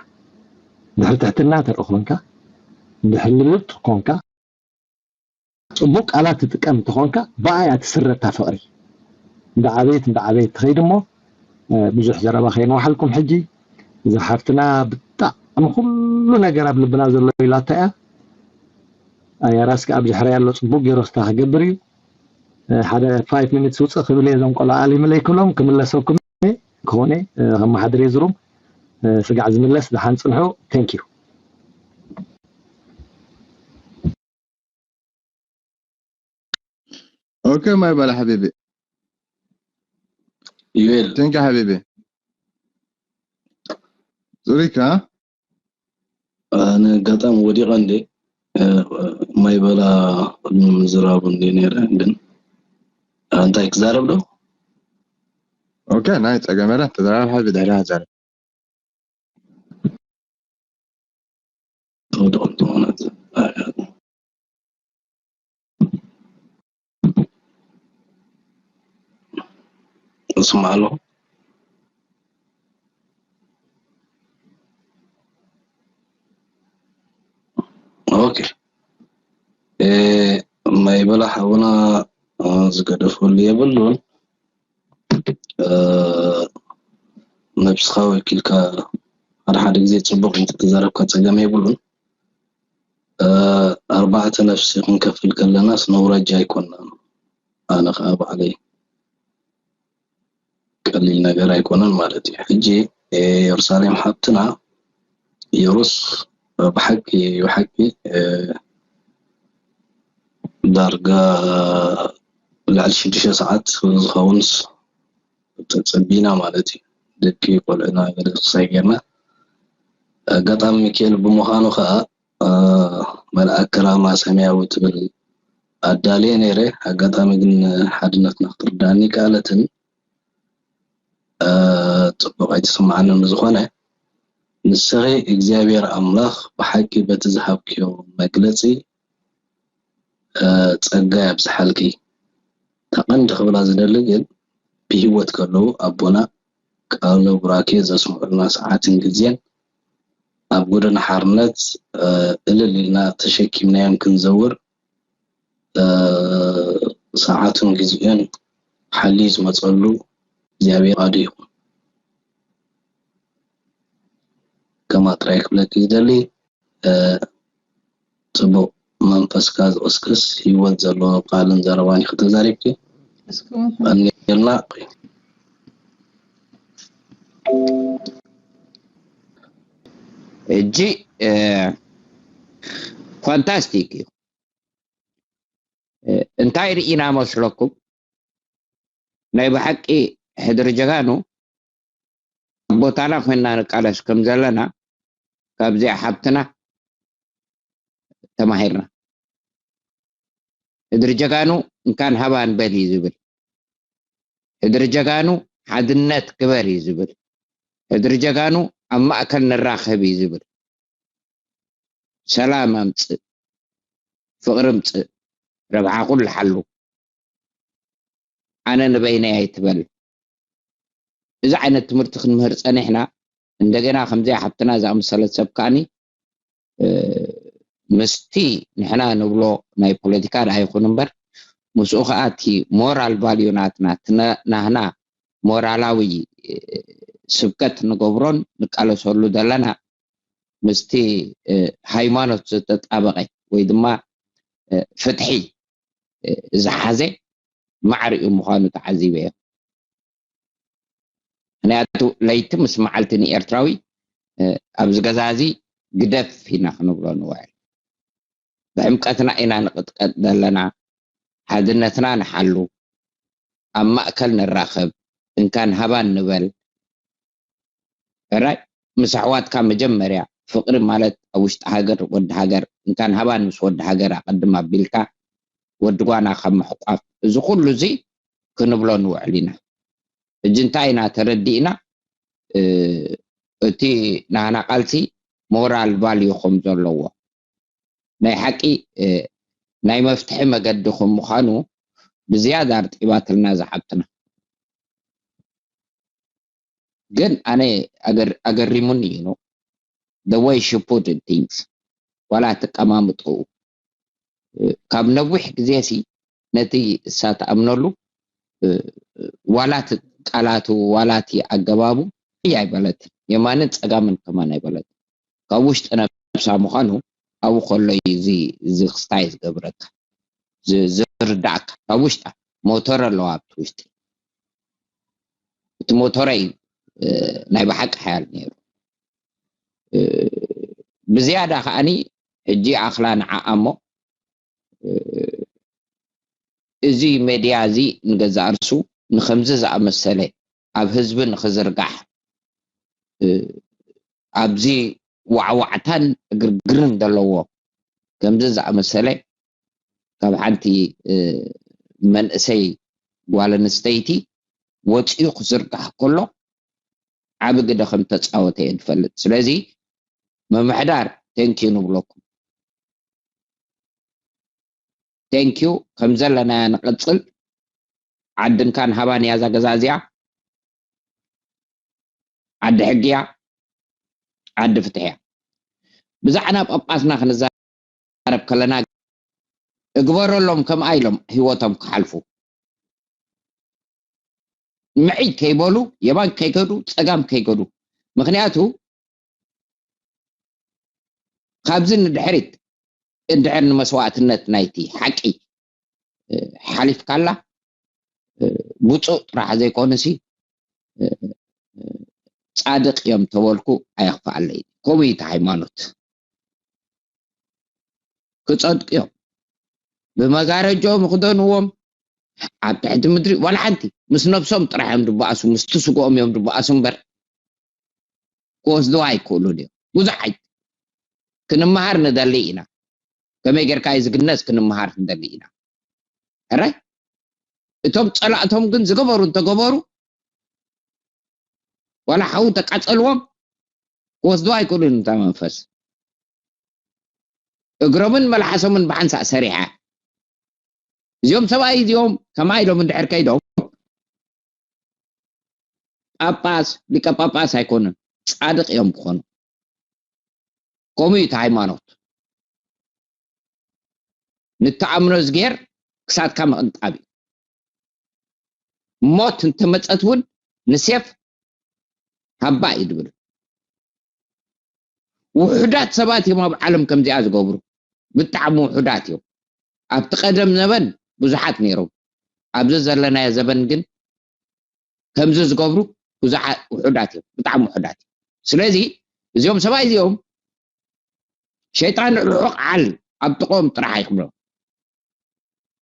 ድሕሪ ትሕትና ተርኢ ኮንካ ድሕሪ ልብጥ ኮንካ ጽቡቕ ቃላት ትጥቀም እንተኾንካ ብኣያ ትስረታ ፍቕሪ እንዳዓበየት እንዳዓበየት ትኸይድ እሞ ብዙሕ ዘረባ ከይንዋሓልኩም ሕጂ እዛ ሓፍትና ብጣዕሚ ኩሉ ነገር ኣብ ልብና ዘሎ ኢላታ እያ። ኣያራስ ከኣ ብድሕሪ ኣሎ ጽቡቕ ገይሩ ክስታ ክገብር እዩ። ሓደ ፋይቭ ሚኒትስ ውፅእ ክብል እየ እዞም ቆልዓ ኣሊምለይ ክብሎም ክምለሰኩም እየ። ክኾነ ከመሓድር እየ ዝሩም ስጋዕ ዝምለስ ደሓን ፅንሑ። Thank you። ኦኬ ማይ በላ ሓቢቢ ዩኤል ቴንኪ ሓቢቢ ሪካ ኣነ ኣጋጣሚ ወዲቐ እንዴ ማይ በላ ቅድሚ ምዝራቡ እንዴ ነይረ ግን እንታይ ክዛረብ ዶ ኦኬ ናይ ፀገም የለን ተዘራረብ ሓቢቢ ድሕሪ ሓዛረብ ተወድኦ እንተኾነት እስማዕ ኣለኹ ኦኬ ማይ በላ ሓውና ዝገደፈሉ የብሉን። ነብስኻ ወኪልካ ሓደ ሓደ ግዜ ጽቡቕ እንተተዛረብካ ጸገም የብሉን። ኣርባዕተ ነፍሲ ክንከፍል ከለናስ ነውራጃ ኣይኮናን። ኣነ ከዓ ባዕለይ ቀሊል ነገር ኣይኮነን ማለት እዩ። ሕጂ የሩሳሌም ሓብትና የሩስ ብሓቂ ብሓቂ ዳርጋ ልዕሊ ሽዱሽተ ሰዓት ዝኸውንስ ተጸቢና ማለት እዩ። ደቂ ቆልዑና ገለ ክሳይ ጌርና ኣጋጣሚ ሚካኤል ብምዃኑ ከዓ መልኣክ ክራማ ሰማያዊ ትብል ኣዳልየ ነይረ። ኣጋጣሚ ግን ሓድነትና ክትርዳእኒ ከኣለትን ጽቡቕ ኣይተሰማዓንን። ብዝኾነ ንስኺ እግዚኣብሔር ኣምላኽ ብሓቂ በቲ ዝሃብክዮ መግለጺ ጸጋ ያብዝሓልኪ። ተቐንዲ ክብላ ዝደሊ ግን ብህይወት ከለዉ ኣቦና ቃለ ቡራኬ ዘስምዑልና ሰዓትን ግዜን ኣብ ጎደና ሓርነት እልል ኢልና ተሸኪምናዮም ክንዘውር ሰዓቱን ግዜኡን ሓልዩ ዝመፀሉ እግዚኣብሔር ፍቃዱ ይኹን። ከማ ጥራይ ክብለኪ ዝደሊ ጽቡቕ መንፈስካ ዝቕስቅስ ህይወት ዘለዎ ቃልን ዘረባን ኢኺ ተዛሪብኪ። ቀኒልና። ሕጂ ፋንታስቲክ እዩ። እንታይ ርኢና መስለኩም? ናይ ብሓቂ ሕድሪ ጀጋኑ ኣብ ቦታና ኮይንና ንቃለስ ከም ዘለና ካብዚኣ ሓብትና ተማሂርና። ሕድሪ ጀጋኑ እንካን ሃባን በል እዩ ዝብል። ሕድሪ ጀጋኑ ሓድነት ግበር እዩ ዝብል። ሕድሪ ጀጋኑ ኣብ ማእከል ንራኸብ እዩ ዝብል። ሰላም ኣምጽእ፣ ፍቕሪ ምጽእ፣ ረብሓ ኩሉ ሓሉ። ኣነ ንበይነይ ኣይትበል። እዚ ዓይነት ትምህርቲ ክንምህር ጸኒሕና እንደገና ከምዚኣ ሓብትና ዝኣመሰለት ሰብ ከኣኒ ምስቲ ንሕና ንብሎ ናይ ፖለቲካ ደኣ ይኹን እምበር ምስኡ ከኣ እቲ ሞራል ቫልዩ ናትና ናህና ሞራላዊ ስብከት ንገብሮን ንቃለሰሉ ዘለና ምስቲ ሃይማኖት ዝተጣበቐ ወይ ድማ ፍትሒ ዝሓዘ ማዕሪኡ ምዃኑ ተዓዚበ እየ። ምክንያቱ ለይቲ ምስ መዓልቲ ንኤርትራዊ ኣብዚ ገዛ እዚ ግደፍ ኢና ክንብሎ ንውዕል። ብዕምቀትና ኢና ንቕጥቀጥ ዘለና። ሓድነትና ንሓሉ። ኣብ ማእከል ንራኸብ። እንካን ሃባን ንበል። ሕራይ ምስ ኣሕዋትካ መጀመርያ ፍቕሪ ማለት ኣብ ውሽጢ ሃገር ወዲ ሃገር እንካን ሃባን ምስ ወዲ ሃገር ኣቐድም ኣቢልካ ወዲ ጓና ካብ ምሕቋፍ እዚ ኩሉ እዚ ክንብሎ ንውዕል ኢና። ሕጂ እንታይ ኢና ተረዲእና? እቲ ናህና ቃልሲ ሞራል ቫልዩ ከም ዘለዎ ናይ ሓቂ ናይ መፍትሒ መገዲ ከም ምዃኑ ብዝያዳ ኣርጢባትልና ዝሓብትና። ግን ኣነ ኣገሪሙኒ እዩ the way she put things ዋላ ኣትቀማምጥኡ ካብ ነዊሕ ግዜ ሲ ነቲ እሳ ትኣምነሉ ዋላ እቲ ቃላቱ ዋላ እቲ ኣገባቡ ሕይ ኣይበለትን የማንን ጸጋምን ከማን ኣይበለትን ካብ ውሽጢ ነብሳ ምዃኑ ኣብኡ ከሎ እዩ እዚ እዚ ክስታይ ዝገብረካ ዝርዳእካ ካብ ውሽጣ ሞተር ኣለዋ ኣብቲ ውሽጢ እቲ ሞተረ እዩ ናይ ብሓቂ ሓያል ነይሩ ብዝያዳ ከዓኒ ሕጂ ኣኽላ ንዓኣ እሞ እዚ ሜድያ እዚ ንገዛእ ርሱ ንከምዚ ዝኣመሰለ ኣብ ህዝቢ ንክዝርጋሕ ኣብዚ ዋዕዋዕታን ዕግርግርን ዘለዎ ከምዚ ዝኣመሰለ ካብ ሓንቲ መንእሰይ ጓል ኣንስተይቲ ወፂኡ ክዝርጋሕ ከሎ ዓቢ ግደ ከም ተፃወተ እየ ዝፈልጥ ስለዚ ምምሕዳር ቴንኪዩ ንብለኩም ቴንኪዩ ከም ዘለናያ ንቐፅል ዓድንካን ሃባን እያ እዛ ገዛ እዚኣ ዓዲ ሕጊ እያ ዓዲ ፍትሒ እያ ብዛዕና ጳጳስና ክንዛረብ ከለና እግበረሎም፣ ከምኣ ኢሎም ህይወቶም ክሓልፉ። ምዒት ከይበሉ፣ የማን ከይከዱ፣ ጸጋም ከይከዱ። ምኽንያቱ ካብዚ ንድሕሪት እንድሕር ንመስዋእትነት ናይቲ ሓቂ፣ እ፣ ሓሊፍካላ፣ እ፣ ብፁዕ ጥራሕ ዘይኮነሲ፣ እ፣ እ፣ ጻድቕ እዮም ተበልኩ ኣየኽፍኣለይ። ከምኡ እዩ እቲ ሃይማኖት። ክጸድቁ እዮም። ብመጋረጃኦም ይኽደንዎም፣ ኣብ ትሕቲ ምድሪ፣ ዋላ ሓንቲ፣ ምስ ነብሶም ጥራሕ እዮም ድበኣሱ፣ ምስቲ ስግኦም እዮም ድበኣሱ እምበር፣ ክወስድዋ ኣይክእሉን እዮም። ብዙሕ ኣይ-፣ ክንመሃር ንደሊ ኢና። ከመይ ጌርካ እዩ ዝግነዝ ክንመሃር ንደሊ ኢና። ሕራይ? እቶም ጸላእቶም ግን ዝገበሩ እንተገበሩ፣ ዋላ ሓው ተቃጸልዎም፣ ክወስድዋ ኣይክእሉን እታ መንፈስ። እግሮምን መልሓሶምን ብሓንሳእ ሰሪሓ። እዚኦም ሰብኣይ እዚኦም ከማይ ኢሎም እንድሕር ከይዶም፣ ጳጳስ፣ ሊቀ ጳጳስ ኣይኮኑን፣ ጻድቕ እዮም ክኾኑ። ከምኡ እዩ እቲ ሃይማኖት። ንተኣምኖ እዝግሄር ክሳድካ ምቕንጣብ እዩ። ሞት እንተመጸት እውን ንሴፍ ሃባ እዩ ድብል። ውሑዳት ሰባት እዮም ኣብ ዓለም ከምዚኣ ዝገብሩ። ብጣዕሚ ውሑዳት እዮም። ኣብቲ ቀደም ዘበን ብዙሓት ነይሮም። ኣብዚ ዘለናዮ ዘበን ግን ከምዚ ዝገብሩ ብዙሓት ውሑዳት እዮም። ብጣዕሚ ውሑዳት እዮም። ስለዚ እዚኦም ሰብኣይ እዚኦም ሸይጣን ርሑቕ ዓል ኣብ ጥቕኦም ጥራሕ ኣይክብሎም።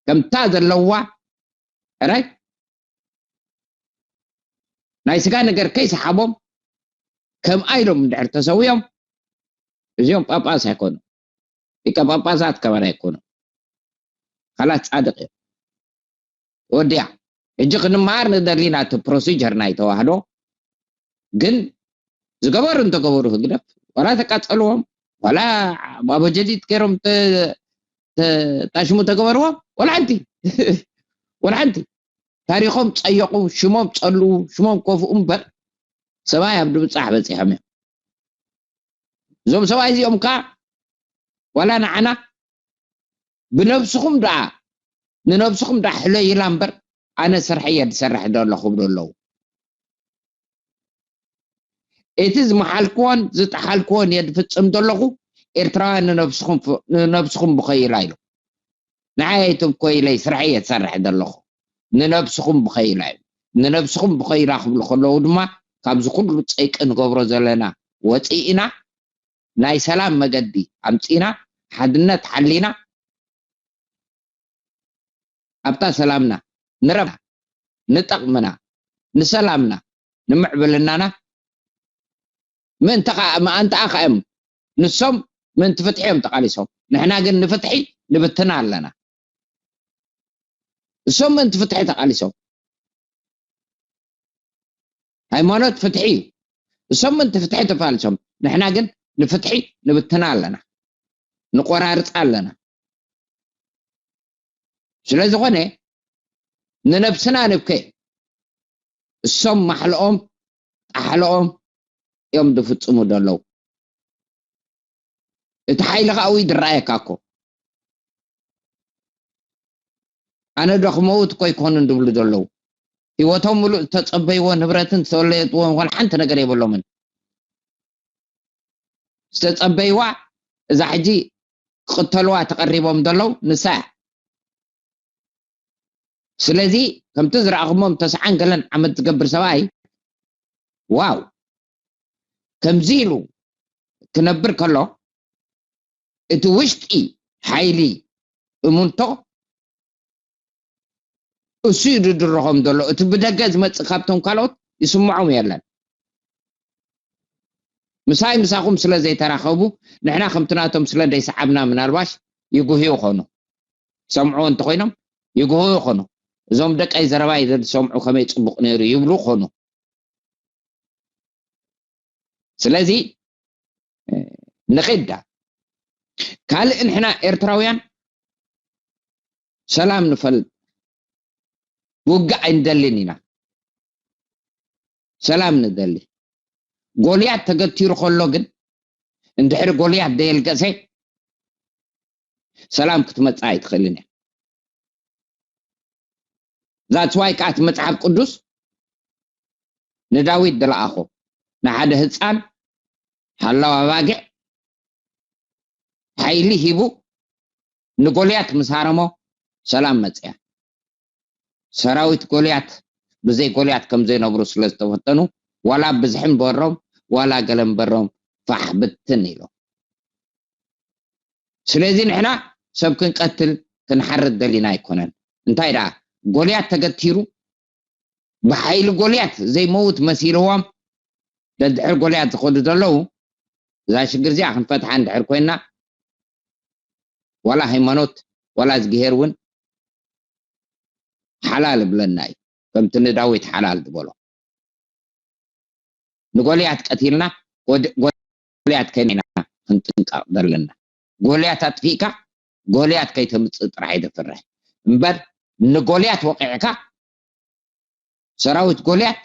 ከምታ ዘለዋ ሕራይ ናይ ስጋ ነገር ከይሰሓቦም ከምኣ ኢሎም እንድሕር ተሰዊኦም እዚኦም ጳጳስ ኣይኮኑ። ሊቀ ጳጳሳት ከማን ኣይኮኑ። ካላት ጻድቕ እዮም። ወዲያ። ሕጂ ክንመሃር ንደሊ ናቲ ፕሮሲጀር ናይ ተዋህዶ ግን ዝገበሩ እንተገበሩ ህግደፍ ዋላ ተቃጸልዎም ዋላ ኣበጀዲት ገይሮም ተ-፣ ተ-፣ ታሽሙ ተገበርዎም ዋላ ሓንቲ ዋላ ሓንቲ ታሪኾም ጸየቑ፣ ሽሞም ጸልኡ፣ ሽሞም ከፍኡ እምበር ሰብኣይ ኣብ ድብጻሕ በጺሖም እዮም። እዞም ሰብኣይ እዚኦም ከኣ ዋላ ንዓና ብነብስኹም ደኣ ንነብስኹም ደኣ ሕለዩላ እምበር ኣነ ስርሐይ እየ ዝሰርሕ ዘለኹ ክብሉ ኣለዉ። እቲ ዝመሓልክዎን ዝጠሓልክዎን እየ ዝፍጽም ዘለኹ። ኤርትራውያን ንነብስኹም ፍ-፣ ንነብስኹም ብኸዩላ ኢሉ። ንዓይ ኣይትብኮ ኢለይ ስርሐይ እየ ዝሰርሕ ዘለኹ። ንነብስኹም ብኸዩላ እዩ። ንነብስኹም ብኸዩላ ክብሉ ከለዉ ድማ ካብዚ ኩሉ ጸይቂ ንገብሮ ዘለና ወጺእና ናይ ሰላም መገዲ ኣምጺእና ሓድነት ሓሊና ኣብታ ሰላምና ንረብሓ ንጠቕምና ንሰላምና ንምዕብልናና ምእንቲ ኸ-፣ ምኣንትኣ ኸ እዮም ንሶም ምእንቲ ፍትሒ እዮም ተቓሊሶም። ንሕና ግን ንፍትሒ ንብትና ኣለና። እሶም ምእንቲ ፍትሒ ተቓሊሶም። ሃይማኖት ፍትሒ እዩ። እሶም ምእንቲ ፍትሒ ተፋሊሶም። ንሕና ግን ንፍትሒ ንብትና ኣለና። ንቆራርጻ ኣለና። ስለ ዝኾነ ንነብስና ንብከ። እሶም ማሕልኦም ጣሕልኦም እዮም ዝፍጽሙ ዘለዉ። እቲ ሓይሊ ከኣ ውይ ዝረኣየካ እኮ። ኣነ ዶ ክመውት እኮ ኣይኮኑን ዝብሉ ዘለዉ። ህይወቶም ምሉእ ዝተጸበይዎ ንብረትን ዝተወለየጥዎ ዋላ ሓንቲ ነገር የብሎምን። ዝተጸበይዋ እዛ ሕጂ ክቕተልዋ ተቐሪቦም ዘለዉ ንሳ እያ። ስለዚ ከምቲ ዝረኣኹሞም ተስዓን ገለን ዓመት ዝገብር ሰብኣይ ዋው ከምዚ ኢሉ ክነብር ከሎ እቲ ውሽጢ ሓይሊ እሙንቶ እሱ እዩ ዝድርኾም ዘሎ። እቲ ብደገ ዝመጽእ ካብቶም ካልኦት ይስምዖም የለን። ምሳይ ምሳኹም ስለ ዘይተራኸቡ ንሕና ከምቲ ናቶም ስለ ዘይሰዓብና ምናልባሽ ይጉህዩ ኾኑ። ይሰምዑ እንተኾይኖም ይጉህዩ ኾኑ። እዞም ደቀይ ዘረባይ ዝሰምዑ ከመይ ጽቡቕ ነይሩ ይብሉ ኾኑ። ስለዚ ንኺዳ ካልእ ንሕና ኤርትራውያን ሰላም ንፈልጥ ውግእ ኣይንደልን ኢና። ሰላም ንደሊ። ጎልያት ተገቲሩ ከሎ ግን እንድሕሪ ጎልያት ደየልገሰ ሰላም ክትመጽእ ኣይትኽእልን እያ። That's why ከዓ እቲ መፅሓፍ ቅዱስ ንዳዊት ዝለኣኾ ንሓደ ህፃን ሓላው ኣባጊዕ ሓይሊ ሂቡ ንጎልያት ምስ ሃረሞ ሰላም መፅያ። ሰራዊት ጎልያት ብዘይ ጎልያት ከም ዘይነብሩ ስለ ዝተፈተኑ ዋላ ብዝሒ እምበሮም ዋላ ገለ እምበሮም ፋሕ ብትን ኢሎም። ስለዚ ንሕና ሰብ ክንቀትል ክንሓርድ ደሊና ኣይኮነን። እንታይ ደኣ ጎልያት ተገቲሩ ብሓይሊ ጎልያት ዘይመውት መሲልዎም ደድሕር ጎልያት ዝኸዱ ዘለዉ እዛ ሽግር እዚኣ ክንፈትሓ እንድሕር ኮይና ዋላ ሃይማኖት ዋላ እዝግሄር እውን ሓላል እብለና እዩ። ከምቲ ንዳዊት ሓላል ዝበሎ ንጎልያት ቀቲልና ጎድ- ጎልያት ከይና ክንጥንቀቕ ዘለና። ጎልያት ኣጥፊእካ ጎልያት ከይተምፅእ ጥራሕ እዩ ዘፍርሕ እምበር ንጎልያት ወቂዕካ ሰራዊት ጎልያት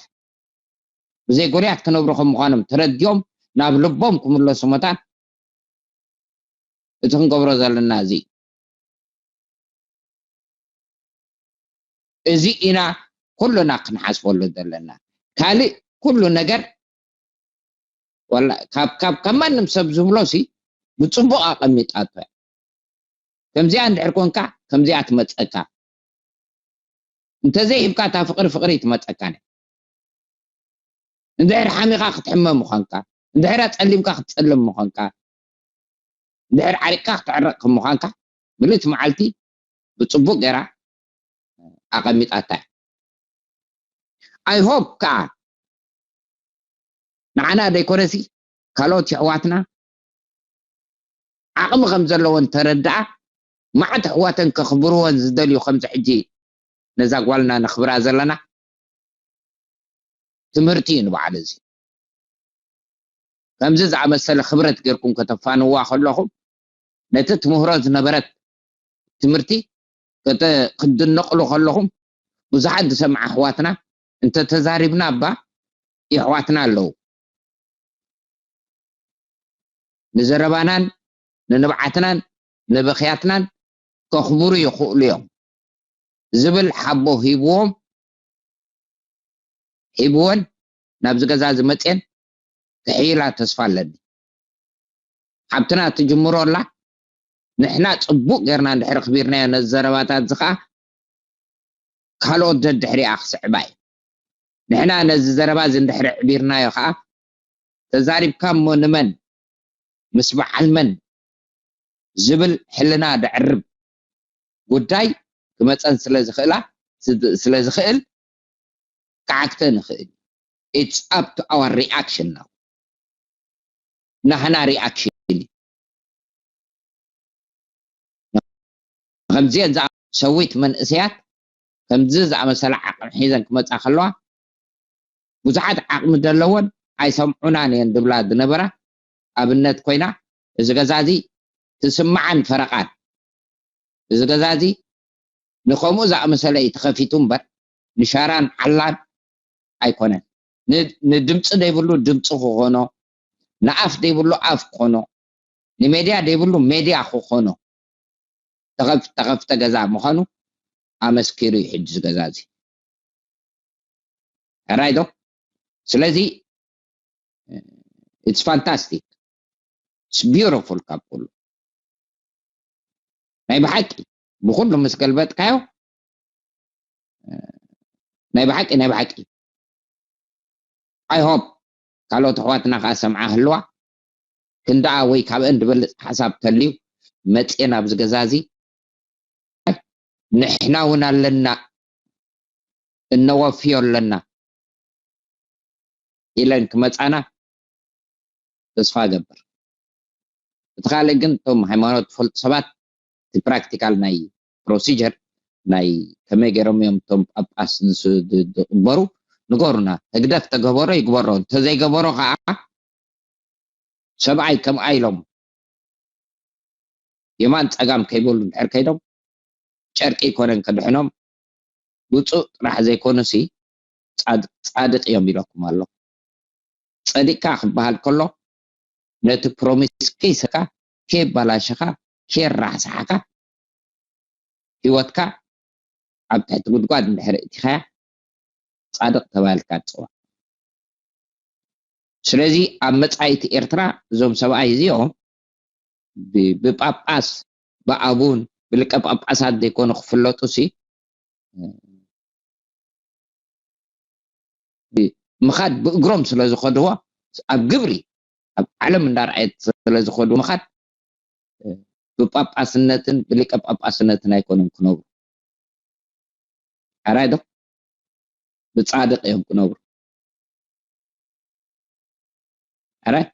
ብዘይ ጎልያት ክነብሩ ከም ምዃኖም ተረዲኦም ናብ ልቦም ክምለሱ መታን እቲ ክንገብሮ ዘለና እዚ እዩ። እዚ ኢና ኩሉና ክንሓስበሉ ዘለና። ካልእ ኩሉ ነገር ወላ ካብ ካብ ካብ ማንም ሰብ ዝብሎ ሲ ብፅቡቕ ኣቐሚጣቶ እያ። ከምዚኣ እንድሕር ኮንካ ከምዚኣ ትመፀካ። እንተዘይሂብካ እታ ፍቕሪ ፍቕሪ ትመፀካ እያ። እንድሕር ሓሚኻ ክትሕመም ምዃንካ፣ እንድሕር ኣፀሊምካ ክትፀልም ምዃንካ፣ እንድሕር ዓሪቕካ ክትዕረቕ ከም ምዃንካ ምልእቲ መዓልቲ ብፅቡቕ ገይራ ኣቐሚጣታ እያ። I hope ከዓ ንዓና ዘይኮነሲ ካልኦት የሕዋትና ዓቕሚ ከም ዘለወን ተረድኣ መዓት ኣሕዋተን ከኽብርወን ዝደልዩ ከምዚ ሕጂ ነዛ ጓልና ነኽብራ ዘለና ትምህርቲ እዩ ንባዕሉ እዚ። ከምዚ ዝኣመሰለ ክብረት ጌርኩም ከተፋንዋ ከለኹም ነቲ ትምህሮ ዝነበረት ትምህርቲ ክድነቕሉ ከለኹም ብዙሓት ዝሰምዓ ኣሕዋትና እንተተዛሪብና እባ የሕዋትና ኣለዉ ንዘረባናን ንንብዓትናን ንብኽያትናን ከኽብሩ ይኽእሉ እዮም ዝብል ሓቦ ሂብዎም ሂብወን ናብዚ ገዛ እዚ መፅየን ክሕይላ ተስፋ ኣለኒ። ሓብትና ትጅምሮ ኣላ ንሕና ፅቡቅ ጌርና እንድሕር ኣኽቢርናዮ ነዚ ዘረባታት እዚ ከዓ ካልኦት ደድሕሪኣ ክስዕባ እዩ። ንሕና ነዚ ዘረባ እዚ እንድሕር ኣዕቢርናዮ ከዓ ተዛሪብካ እሞ ንመን ምስ በዓል መን ዝብል ሕልና ደዕርብ ጉዳይ ክመፀን ስለዝኽእላ ስለዝኽእል ክዓግተ ንኽእል it's up to our reaction now ናህና reaction ከምዚአን ሰዊት መንእሰያት ከምዚ ዝኣመሰለ ዓቕሚ ሒዘን ክመፃ ከለዋ ብዙሓት ዓቕሚ ዘለወን ኣይሰምዑናን እየን ዝብላ ዝነበራ ኣብነት ኮይና እዚ ገዛ እዚ ትስምዓን ፈረቓን እዚ ገዛ እዚ ንኸምኡ ዝኣመሰለ እዩ ተኸፊቱ እምበር ንሻራን ዓላን ኣይኮነን ንድምፂ ዘይብሉ ድምፂ ክኾኖ ንኣፍ ዘይብሉ ኣፍ ክኾኖ ንሜድያ ዘይብሉ ሜድያ ክኾኖ ተኸፍተ ገዛ ምዃኑ ኣመስኪሩ እዩ ሕጂ እዚ ገዛ እዚ ሕራይ ዶ ስለዚ it's fantastic it's beautiful ካብ ኩሉ ናይ ብሓቂ ብኩሉ ምስ ገልበጥካዮ ናይ ብሓቂ ናይ ብሓቂ I hope ካልኦት ኣሕዋትና ከዓ ሰምዓ ህልዋ ክንደኣ ወይ ካብአን ዝበልፅ ሓሳብ ተልዩ መፅየን ኣብዚ ገዛ እዚ ንሕና እውን ኣለና እነወፍዮ ኣለና ኢለን ክመፃና ተስፋ እገብር እቲ ካልእ ግን እቶም ሃይማኖት ትፈልጡ ሰባት እቲ ፕራክቲካል ናይ ፕሮሲጀር ናይ ከመይ ገይሮም እዮም እቶም ጳጳስ ዝቕበሩ ንገሩና ህግደፍ ተገበሮ ይግበሮ እንተዘይገበሮ ከዓ ሰብኣይ ከምኣ ኢሎም የማን ፀጋም ከይበሉ እንድሕር ከይዶም ጨርቂ ይኮነን ክድሕኖም ውፁእ ጥራሕ ዘይኮኑሲ ፃድቅ እዮም ኢለኩም ኣሎ ፀዲቅካ ክበሃል ከሎ ነቲ ፕሮሚስ ከይሰካ ከየባላሸኻ ከየራሕሳሓካ ህይወትካ ኣብ ትሕቲ ጉድጓድ እንድሕር እቲኻያ ፃድቕ ተባልካ ትፅዋዕ። ስለዚ ኣብ መፃኢቲ ኤርትራ እዞም ሰብኣይ እዚኦም ብ- ብጳጳስ ብኣቡን ብሊቀ ጳጳሳት ዘይኮኑ ክፍለጡ ሲ ምኻድ ብእግሮም ስለ ዝኸድዎ ኣብ ግብሪ ኣብ ዓለም እንዳርኣየት ስለ ዝኸዱ ምኻድ ብጳጳስነትን ብሊቀ ጳጳስነትን ኣይኮኑን ክነብሩ። ኣራይ ዶ ብጻድቕ እዮም ክነብሩ። ኣራይ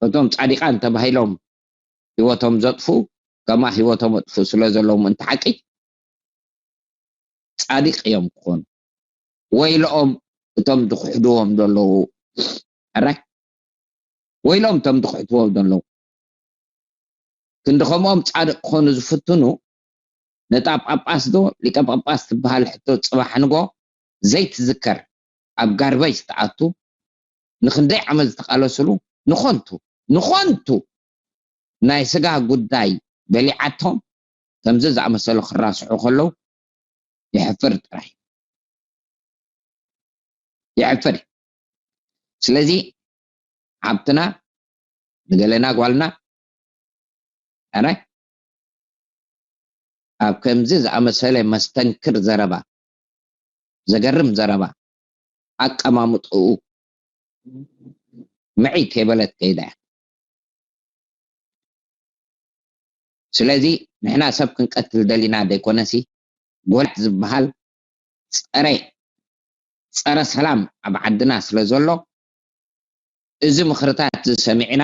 እቶም ጻዲቃን ተባሂሎም ህይወቶም ዘጥፉ ከማ ህይወቶም ኣጥፉ ስለ ዘለዎም እንተ ሓቂ ጻዲቅ እዮም ክኾኑ። ወይለኦም እቶም ዝክሕድዎም ዘለዉ። ኣራይ ወይሎም እቶም ዝክሕድዎም ዘለዉ። ክንዲ ከምኦም ጻድቅ ክኾኑ ዝፍትኑ ነታ ጳጳስ ዶ ሊቀ ጳጳስ ትበሃል ሕቶ ጽባሕ ንጎ ዘይትዝከር ኣብ ጋርበጅ ትኣቱ ንክንደይ ዓመት ዝተቃለስሉ ንኾንቱ ንኾንቱ ናይ ስጋ ጉዳይ በሊዓቶም ከምዚ ዝኣመሰሉ ክራስሑ ከለዉ የሕፍር ጥራይ የሕፍር። ስለዚ ሓብትና ንገለና ጓልና ኣነ ኣብ ከምዚ ዝኣመሰለ መስተንክር ዘረባ ዘገርም ዘረባ ኣቀማምጥኡ ምዒ ከይበለት ከይዳ እያ። ስለዚ ንሕና ሰብ ክንቀትል ደሊና ዘይኮነሲ ጎልያድ ዝበሃል ጸረ ጸረ ሰላም ኣብ ዓድና ስለ ዘሎ እዚ ምኽርታት እዚ ሰሚዕና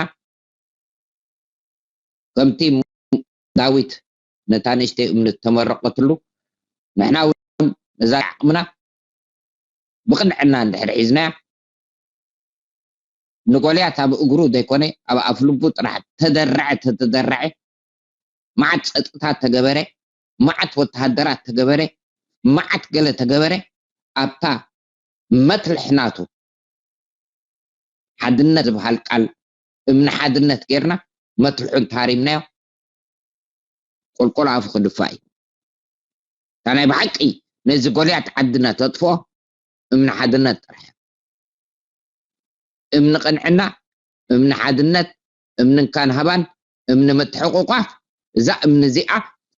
ከምቲ ዳዊት ነታ ንእሽተይ እምኒ ተመረቐትሉ ንሕና እውን ነዛ ዓቕምና ብቕንዕና እንድሕር ሒዝናያ ንጎልያት ኣብ እግሩ ዘይኮነ ኣብ ኣፍልቡ ጥራሕ ተደረዐ ተተደረዐ መዓት ፀጥታ ተገበረ መዓት ወተሃደራት ተገበረ መዓት ገለ ተገበረ ኣብታ መትልሕ ናቱ ሓድነት ዝበሃል ቃል እምኒ ሓድነት ጌርና መትልሑ እንተሃሪምናዮ ቁልቁል ኣፉ ክድፋእ እዩ። እታ ናይ ብሓቂ ነዚ ጎልያት ዓድና ተጥፍኦ እምኒ ሓድነት ጥራሕ እምኒ ቅንዕና እምኒ ሓድነት እምኒ እንካን ሃባን እምኒ ምትሕቑቋፍ እዛ እምኒ እዚኣ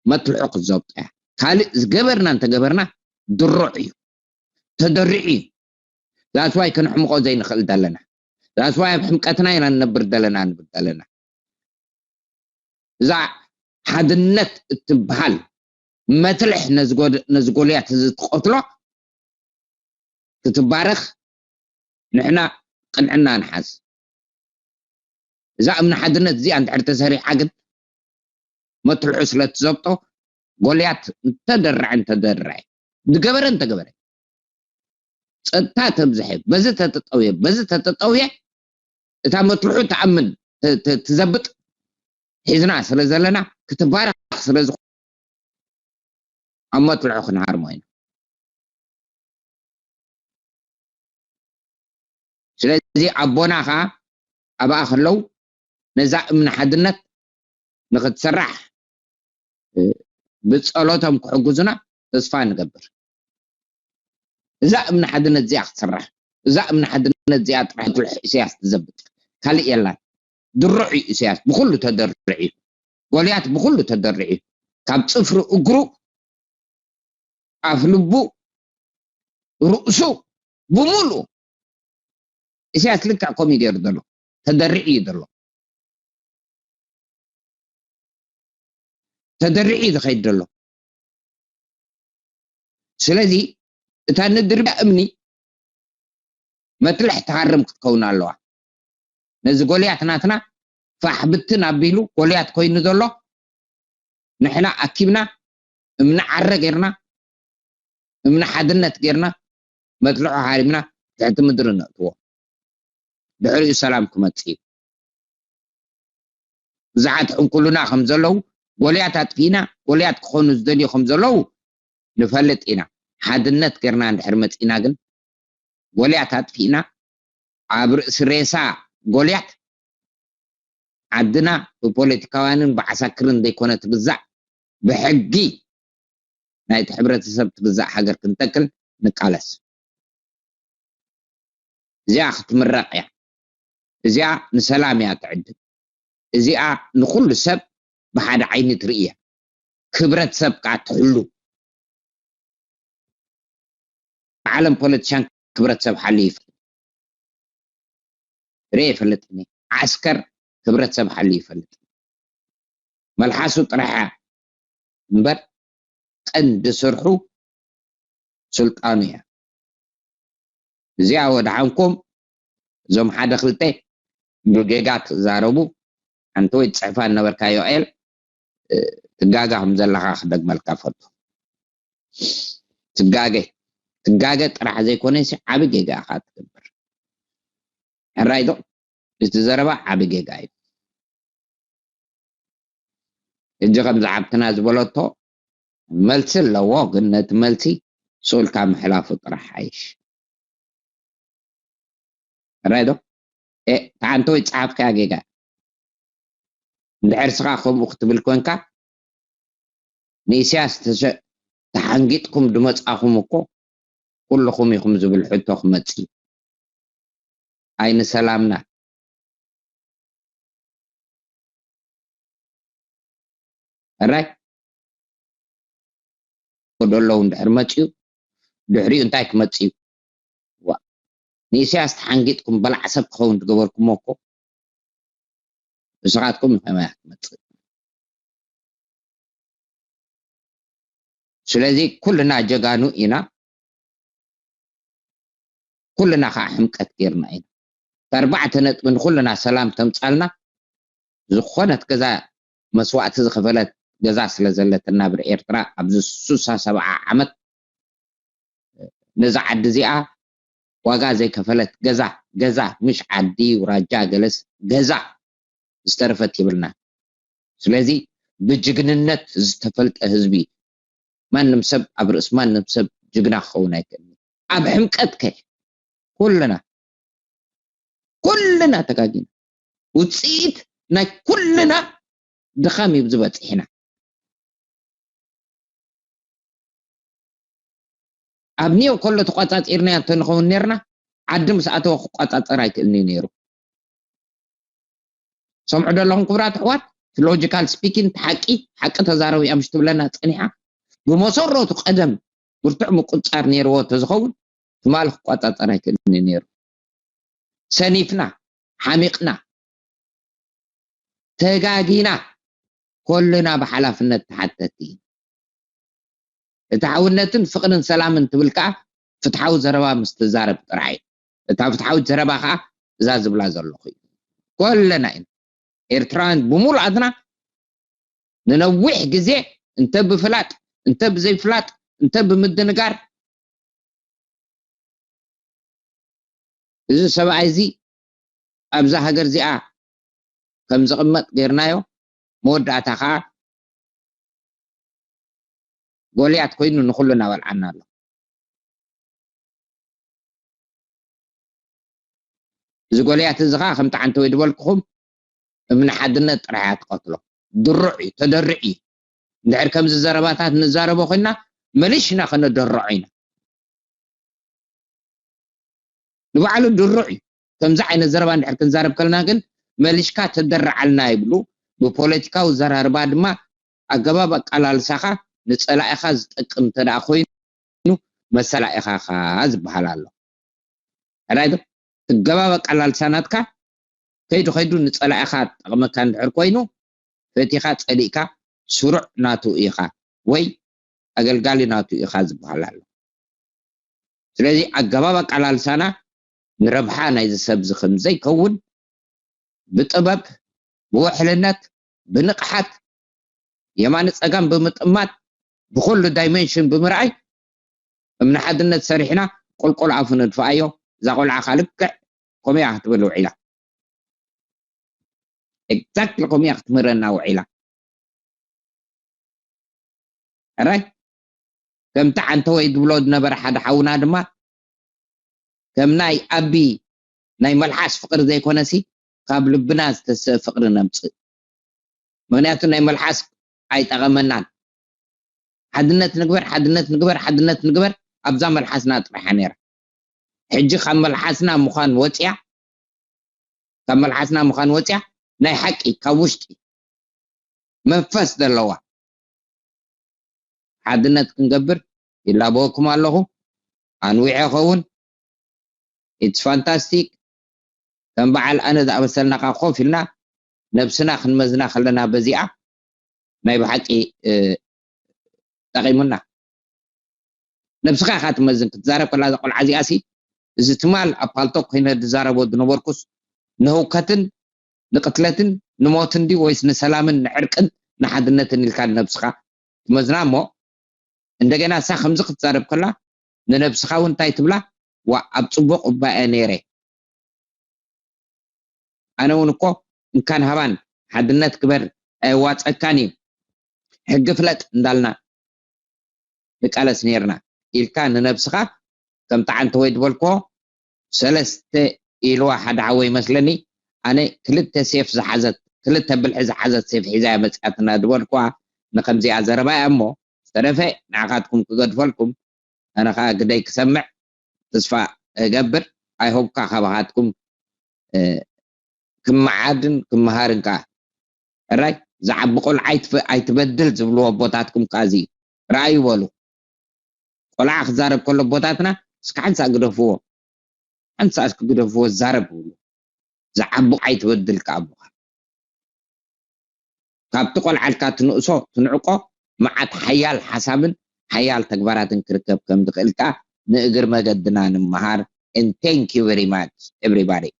መትልሑ ክትዘብጦ እያ። ካልእ ዝገበርና እንተገበርና ድሩዕ እዩ ተደሪዑ እዩ። ዛስዋይ ክንሕምቆ ዘይንኽእል ዘለና ዛስዋይ ኣብ ሕምቀትና ኢና ንነብር ዘለና ንብል ዘለና እዛ ሓድነት እትበሃል መትልሕ ነዚ ጎልያት እዚ ትቐትሎ ክትባረኽ ንሕና ቅንዕና ንሓዝ እዛ እምኒ ሓድነት እዚኣ እንድሕር ተሰሪሓ ግን መትልሑ ስለ ትዘብጦ ጎልያት እንተደረዐ እንተደረዐ ዝገበረ እንተገበረ ፀጥታ ተብዝሐ በዚ ተተጠውየ በዚ ተተጠውየ እታ መትልሑ ተኣምን ትዘብጥ ሒዝና ስለ ዘለና ክትባረኽ ስለ ዝኾነ ኣብ መትልሑ ክንሃርሞ ኢና። ስለዚ ኣቦና ከዓ ኣብኣ ከለዉ ነዛ እምኒ ሓድነት ንክትስራሕ ብፀሎቶም ክሕግዙና ተስፋ ንገብር። እዛ እምኒ ሓድነት እዚኣ ክትስራሕ እዛ እምኒ ሓድነት እዚኣ ጥራሕ ኢሳያስ ትዘብጥ ካልእ የላን። ድሩዕ እዩ ኢሳያስ ብኩሉ ተደርዕ እዩ። ጎልያት ብኩሉ ተደርዕ እዩ። ካብ ፅፍሪ እግሩ ኣፍ ልቡ ርእሱ ብምሉእ ኢሳያስ ልክዕ ከምኡ እዩ ገይሩ ዘሎ ተደርዒ እዩ ዘሎ ተደርዒ እዩ ዝኸይድ ዘሎ ስለዚ እታ ንድርብያ እምኒ መትልሕ ትሃርም ክትከውን ኣለዋ ነዚ ጎልያት ናትና ፋሕ ብትን ኣቢሉ ጎልያት ኮይኑ ዘሎ ንሕና ኣኪብና እምኒ ዓረ ጌርና እምኒ ሓድነት ጌርና መጥልዖ ሃሪምና ትሕቲ ምድሪ ነእትዎ ድሕሪኡ ሰላም ክመፅእ እዩ ብዙሓት ሕንኩሉና ከም ዘለዉ ጎልያት ኣጥፊእና ጎልያት ክኾኑ ዝደልዩ ከም ዘለዉ ንፈልጥ ኢና ሓድነት ጌርና እንድሕር መፂና ግን ጎልያት ኣጥፊእና ኣብ ርእሲ ሬሳ ጎልያት ዓድና ብፖለቲካውያንን ብዓሳክርን ዘይኮነ ትግዛእ ብሕጊ ናይቲ ሕብረተሰብ ትግዛእ ሃገር ክንተክል ንቃለስ። እዚኣ ክትምረቕ እያ። እዚኣ ንሰላም እያ ትዕድም። እዚኣ ንኹሉ ሰብ ብሓደ ዓይኒ ትርኢ እያ። ክብረት ሰብ ከዓ ትሕሉ። ዓለም ፖለቲሻን ክብረት ሰብ ሓልዩ ይፈልጥ ርእ ይፈልጥኒ። ዓስከር ክብረት ሰብ ሓልዩ ይፈልጥ። መልሓሱ ጥራሕ እያ እምበር ቀንዲ ስርሑ ስልጣኑ እያ። እዚኣ ወድሓንኩም እዞም ሓደ ክልተ ብጌጋ ትዛረቡ። ሓንቲ ወይ ትፅሕፋ ነበርካ ዮኤል፣ ትጋጋ ከም ዘለኻ ክደግመልካ ፈቱ። ትጋገ ትጋገ ጥራሕ ዘይኮነ ሲ ዓቢ ጌጋ ኢኻ ትገብር። ሕራይ ዶ? እቲ ዘረባ ዓቢ ጌጋ እዩ። ሕጂ ከም ዝዓብትና ዝበለቶ መልሲ ኣለዎ፣ ግን ነቲ መልሲ ስኡልካ ምሕላፉ ጥራሕ ሓይሽ። ሕራይ ዶ? ተዓንተ ወይ ጸሓፍካያ ጌጋ። እንድሕር ስኻ ከምኡ ክትብል ኮንካ ንኢሳያስ ተሸ- ተሓንጊጥኩም ድመጻኹም እኮ ኩልኹም ኢኹም ዝብል ሕቶ ክመጽእ እዩ። ኣይንሰላምና። ሕራይ ደለዉ እንድሕር መጽኡ ድሕሪኡ እንታይ ክመጽእ እዩ? ዋ ንኢሳያስ ተሓንጊጥኩም በላዕ ሰብ ክኸውን ትገበርኩሞ እኮ ንስኻትኩም ኢኹም እያ ክትመጽእ። ስለዚ ኩልና ጀጋኑ ኢና። ኩልና ከዓ ሕምቀት ጌርና ኢና። ኣርባዕተ ነጥቢ ንኩልና ሰላም ተምጻልና። ዝኾነት ገዛ መስዋእቲ ዝኸፈለት ገዛ ስለ ዘለትና ብር ኤርትራ ኣብዚ ሱሳ ሰብዓ ዓመት ነዛ ዓዲ እዚኣ ዋጋ ዘይከፈለት ገዛ ገዛ ምሽ ዓዲ ውራጃ ገለስ ገዛ ዝተረፈት የብልና። ስለዚ ብጅግንነት ዝተፈልጠ ህዝቢ ማንም ሰብ ኣብ ርእስ ማንም ሰብ ጅግና ክኸውን ኣይክእልን። ኣብ ሕምቀት ከ ኩልና ኩልና ተጋጊና ውፅኢት ናይ ኩልና ድኻም እዩ ዝበፅሕና። ኣብ ኒዮ ከሎ ተቋፃፂርናዮ እንተንኸውን ነርና ዓዲ ምስ ኣተወ ክቋፃፀር ኣይክእልን እዩ ነይሩ። ሰምዑ ደለኹም ክብራት ኣሕዋት፣ ሎጂካል ስፒኪንግ ሓቂ ሓቂ ተዛረቡ እያ ምሽ ትብለና ፀኒሓ። ብመሰረቱ ቀደም ብርቱዕ ምቁፃር ነይርዎ ተዝኸውን ትማሊ ክቋፃፀር ኣይክእልን እዩ ነይሩ። ሰኒፍና ሓሚቕና ተጋጊና ኮልና ብሓላፍነት ተሓተቲ። ፍትሓውነትን ፍቕርን ሰላምን ትብል ከዓ ፍትሓዊ ዘረባ ምስ ትዛረብ ጥራሕ እዩ። እታ ፍትሓዊት ዘረባ ከዓ እዛ ዝብላ ዘለኹ እዩ። ኮለና ኢና ኤርትራውያን ብሙሉኣትና ንነዊሕ ግዜ እንተ ብፍላጥ እንተ ብዘይፍላጥ እንተ ብምድንጋር እዚ ሰብኣይ እዚ ኣብዛ ሃገር እዚኣ ከም ዝቕመጥ ጌርናዮ። መወዳእታ ከዓ ጎልያት ኮይኑ ንኹሉ እናበልዓና ኣሎ። እዚ ጎልያት እዚ ከዓ ከምቲ ዓንተ ወይ ዝበልኩኹም እምኒ ሓድነት ጥራሕ እያ ትቐትሎ። ድሩዕ እዩ፣ ተደርዕ እዩ። እንድሕር ከምዚ ዘረባታት ንዛረቦ ኮይና መሊሽና ከነደርዖ ኢና። ንባዕሉ ድሩዕ እዩ። ከምዚ ዓይነት ዘረባ እንድሕር ክንዛረብ ከለና ግን መሊሽካ ተደርዓልና ይብሉ። ብፖለቲካዊ ዘራርባ ድማ ኣገባብ ኣቃላልሳኻ ንጸላኢኻ ዝጠቅም እንተ ደኣ ኮይኑ መሰላኢኻ ኻ ዝበሃል ኣሎ። ሕራይ ዶ? ኣገባብ ኣቃላልሳ ናትካ ከይዱ ከይዱ ንጸላኢኻ ጠቕመካ እንድሕር ኮይኑ ፈቲኻ ጸሊእካ ስሩዕ ናቱ ኢኻ ወይ ኣገልጋሊ ናቱ ኢኻ ዝበሃል ኣሎ። ስለዚ ኣገባብ ኣቃላልሳና ንረብሓ ናይዚ ሰብ እዚ ከም ዘይከውን ብጥበብ ብውሕልነት ብንቕሓት የማነ ጸጋም ብምጥማት ብኹሉ ዳይሜንሽን ብምርኣይ እምኒ ሓድነት ሰሪሕና ቁልቁል ኣፉ ንድፍኣዮ። እዛ ቆልዓ ካ ልክዕ ከምኡ እያ ክትብል ውዒላ። ኤግዛክትሊ ከምኡ እያ ክትምህረና ውዒላ። ሕራይ ከምቲ ዓንተወይ ዝብሎ ዝነበረ ሓደ ሓውና ድማ ከም ናይ ኣቢ ናይ መልሓስ ፍቕሪ ዘይኮነሲ ካብ ልብና ዝተስእ ፍቕሪ ነምፅእ። ምክንያቱ ናይ መልሓስ ኣይጠቐመናን። ሓድነት ንግበር፣ ሓድነት ንግበር፣ ሓድነት ንግበር ኣብዛ መልሓስና ጥራሓ ነይራ። ሕጂ ካብ መልሓስና ምዃን ወፂኣ፣ ካብ መልሓስና ምዃን ወፂኣ ናይ ሓቂ ካብ ውሽጢ መንፈስ ዘለዋ ሓድነት ክንገብር ይላበወኩም ኣለኹ። ኣንዊሐ ኸውን it's fantastic። ከም በዓል ኣነ ዝኣመሰልና ከኣ ኮፍ ኢልና ነብስና ክንመዝና ከለና በዚኣ ናይ ብሓቂ ጠቒሙና። ነብስኻ ኢኻ ትመዝን ክትዛረብ ከላ እዛ ቆልዓ እዚኣ ሲ እዚ ትማል ኣብ ፓልቶክ ኮይነ ዝዛረቦ ዝነበርኩስ ንህውከትን ንቕትለትን ንሞትን ድዩ ወይስ ንሰላምን ንዕርቅን ንሓድነትን ኢልካ ንነብስኻ ትመዝና እሞ እንደገና እሳ ከምዚ ክትዛረብ ከላ ንነብስኻ እውን እንታይ ትብላ ዋ ኣብ ፅቡቕ እባ እየ ነይረ ኣነ እውን እኮ እንካን ሃባን ሓድነት ግበር ኣየዋፀካን እዩ ሕጊ ፍለጥ እንዳልና ንቃለስ ነርና ኢልካ ንነብስኻ ከምቲ ዓንተወይ ዝበልክዎ ሰለስተ ኢልዋ ሓደ ሓወይ ይመስለኒ ኣነ ክልተ ሴፍ ዝሓዘት ክልተ ብልሒ ዝሓዘት ሴፍ ሒዛ እያ መፅኣትና ዝበልክዋ ንከምዚኣ ዘረባ እያ እሞ ዝተረፈ ንዓኻትኩም ክገድፈልኩም ኣነ ከዓ ግደይ ክሰምዕ ተስፋ እገብር ኣይሆብካ ካባኻትኩም ክመዓድን ክመሃርን ከዓ ሕራይ ዝዓቢ ቆልዓ ኣይትበድል ዝብልዎ ኣቦታትኩም ከዓ እዚ እዩ ረኣዩ በሉ ቆልዓ ክዛረብ ከሎ ኣቦታትና እስኪ ሓንሳእ ግደፍዎ ሓንሳእ እስኪ ግደፍዎ ዛረብ ብሉ ዝዓቢ ቆልዓ ኣይትበድል ከዓ ኣቦኻ ካብቲ ቆልዓልካ ትንእሶ ትንዕቆ መዓት ሓያል ሓሳብን ሓያል ተግባራትን ክርከብ ከም ዝኽእል ከዓ ንእግር መገድና ንምሃር and thank you very much everybody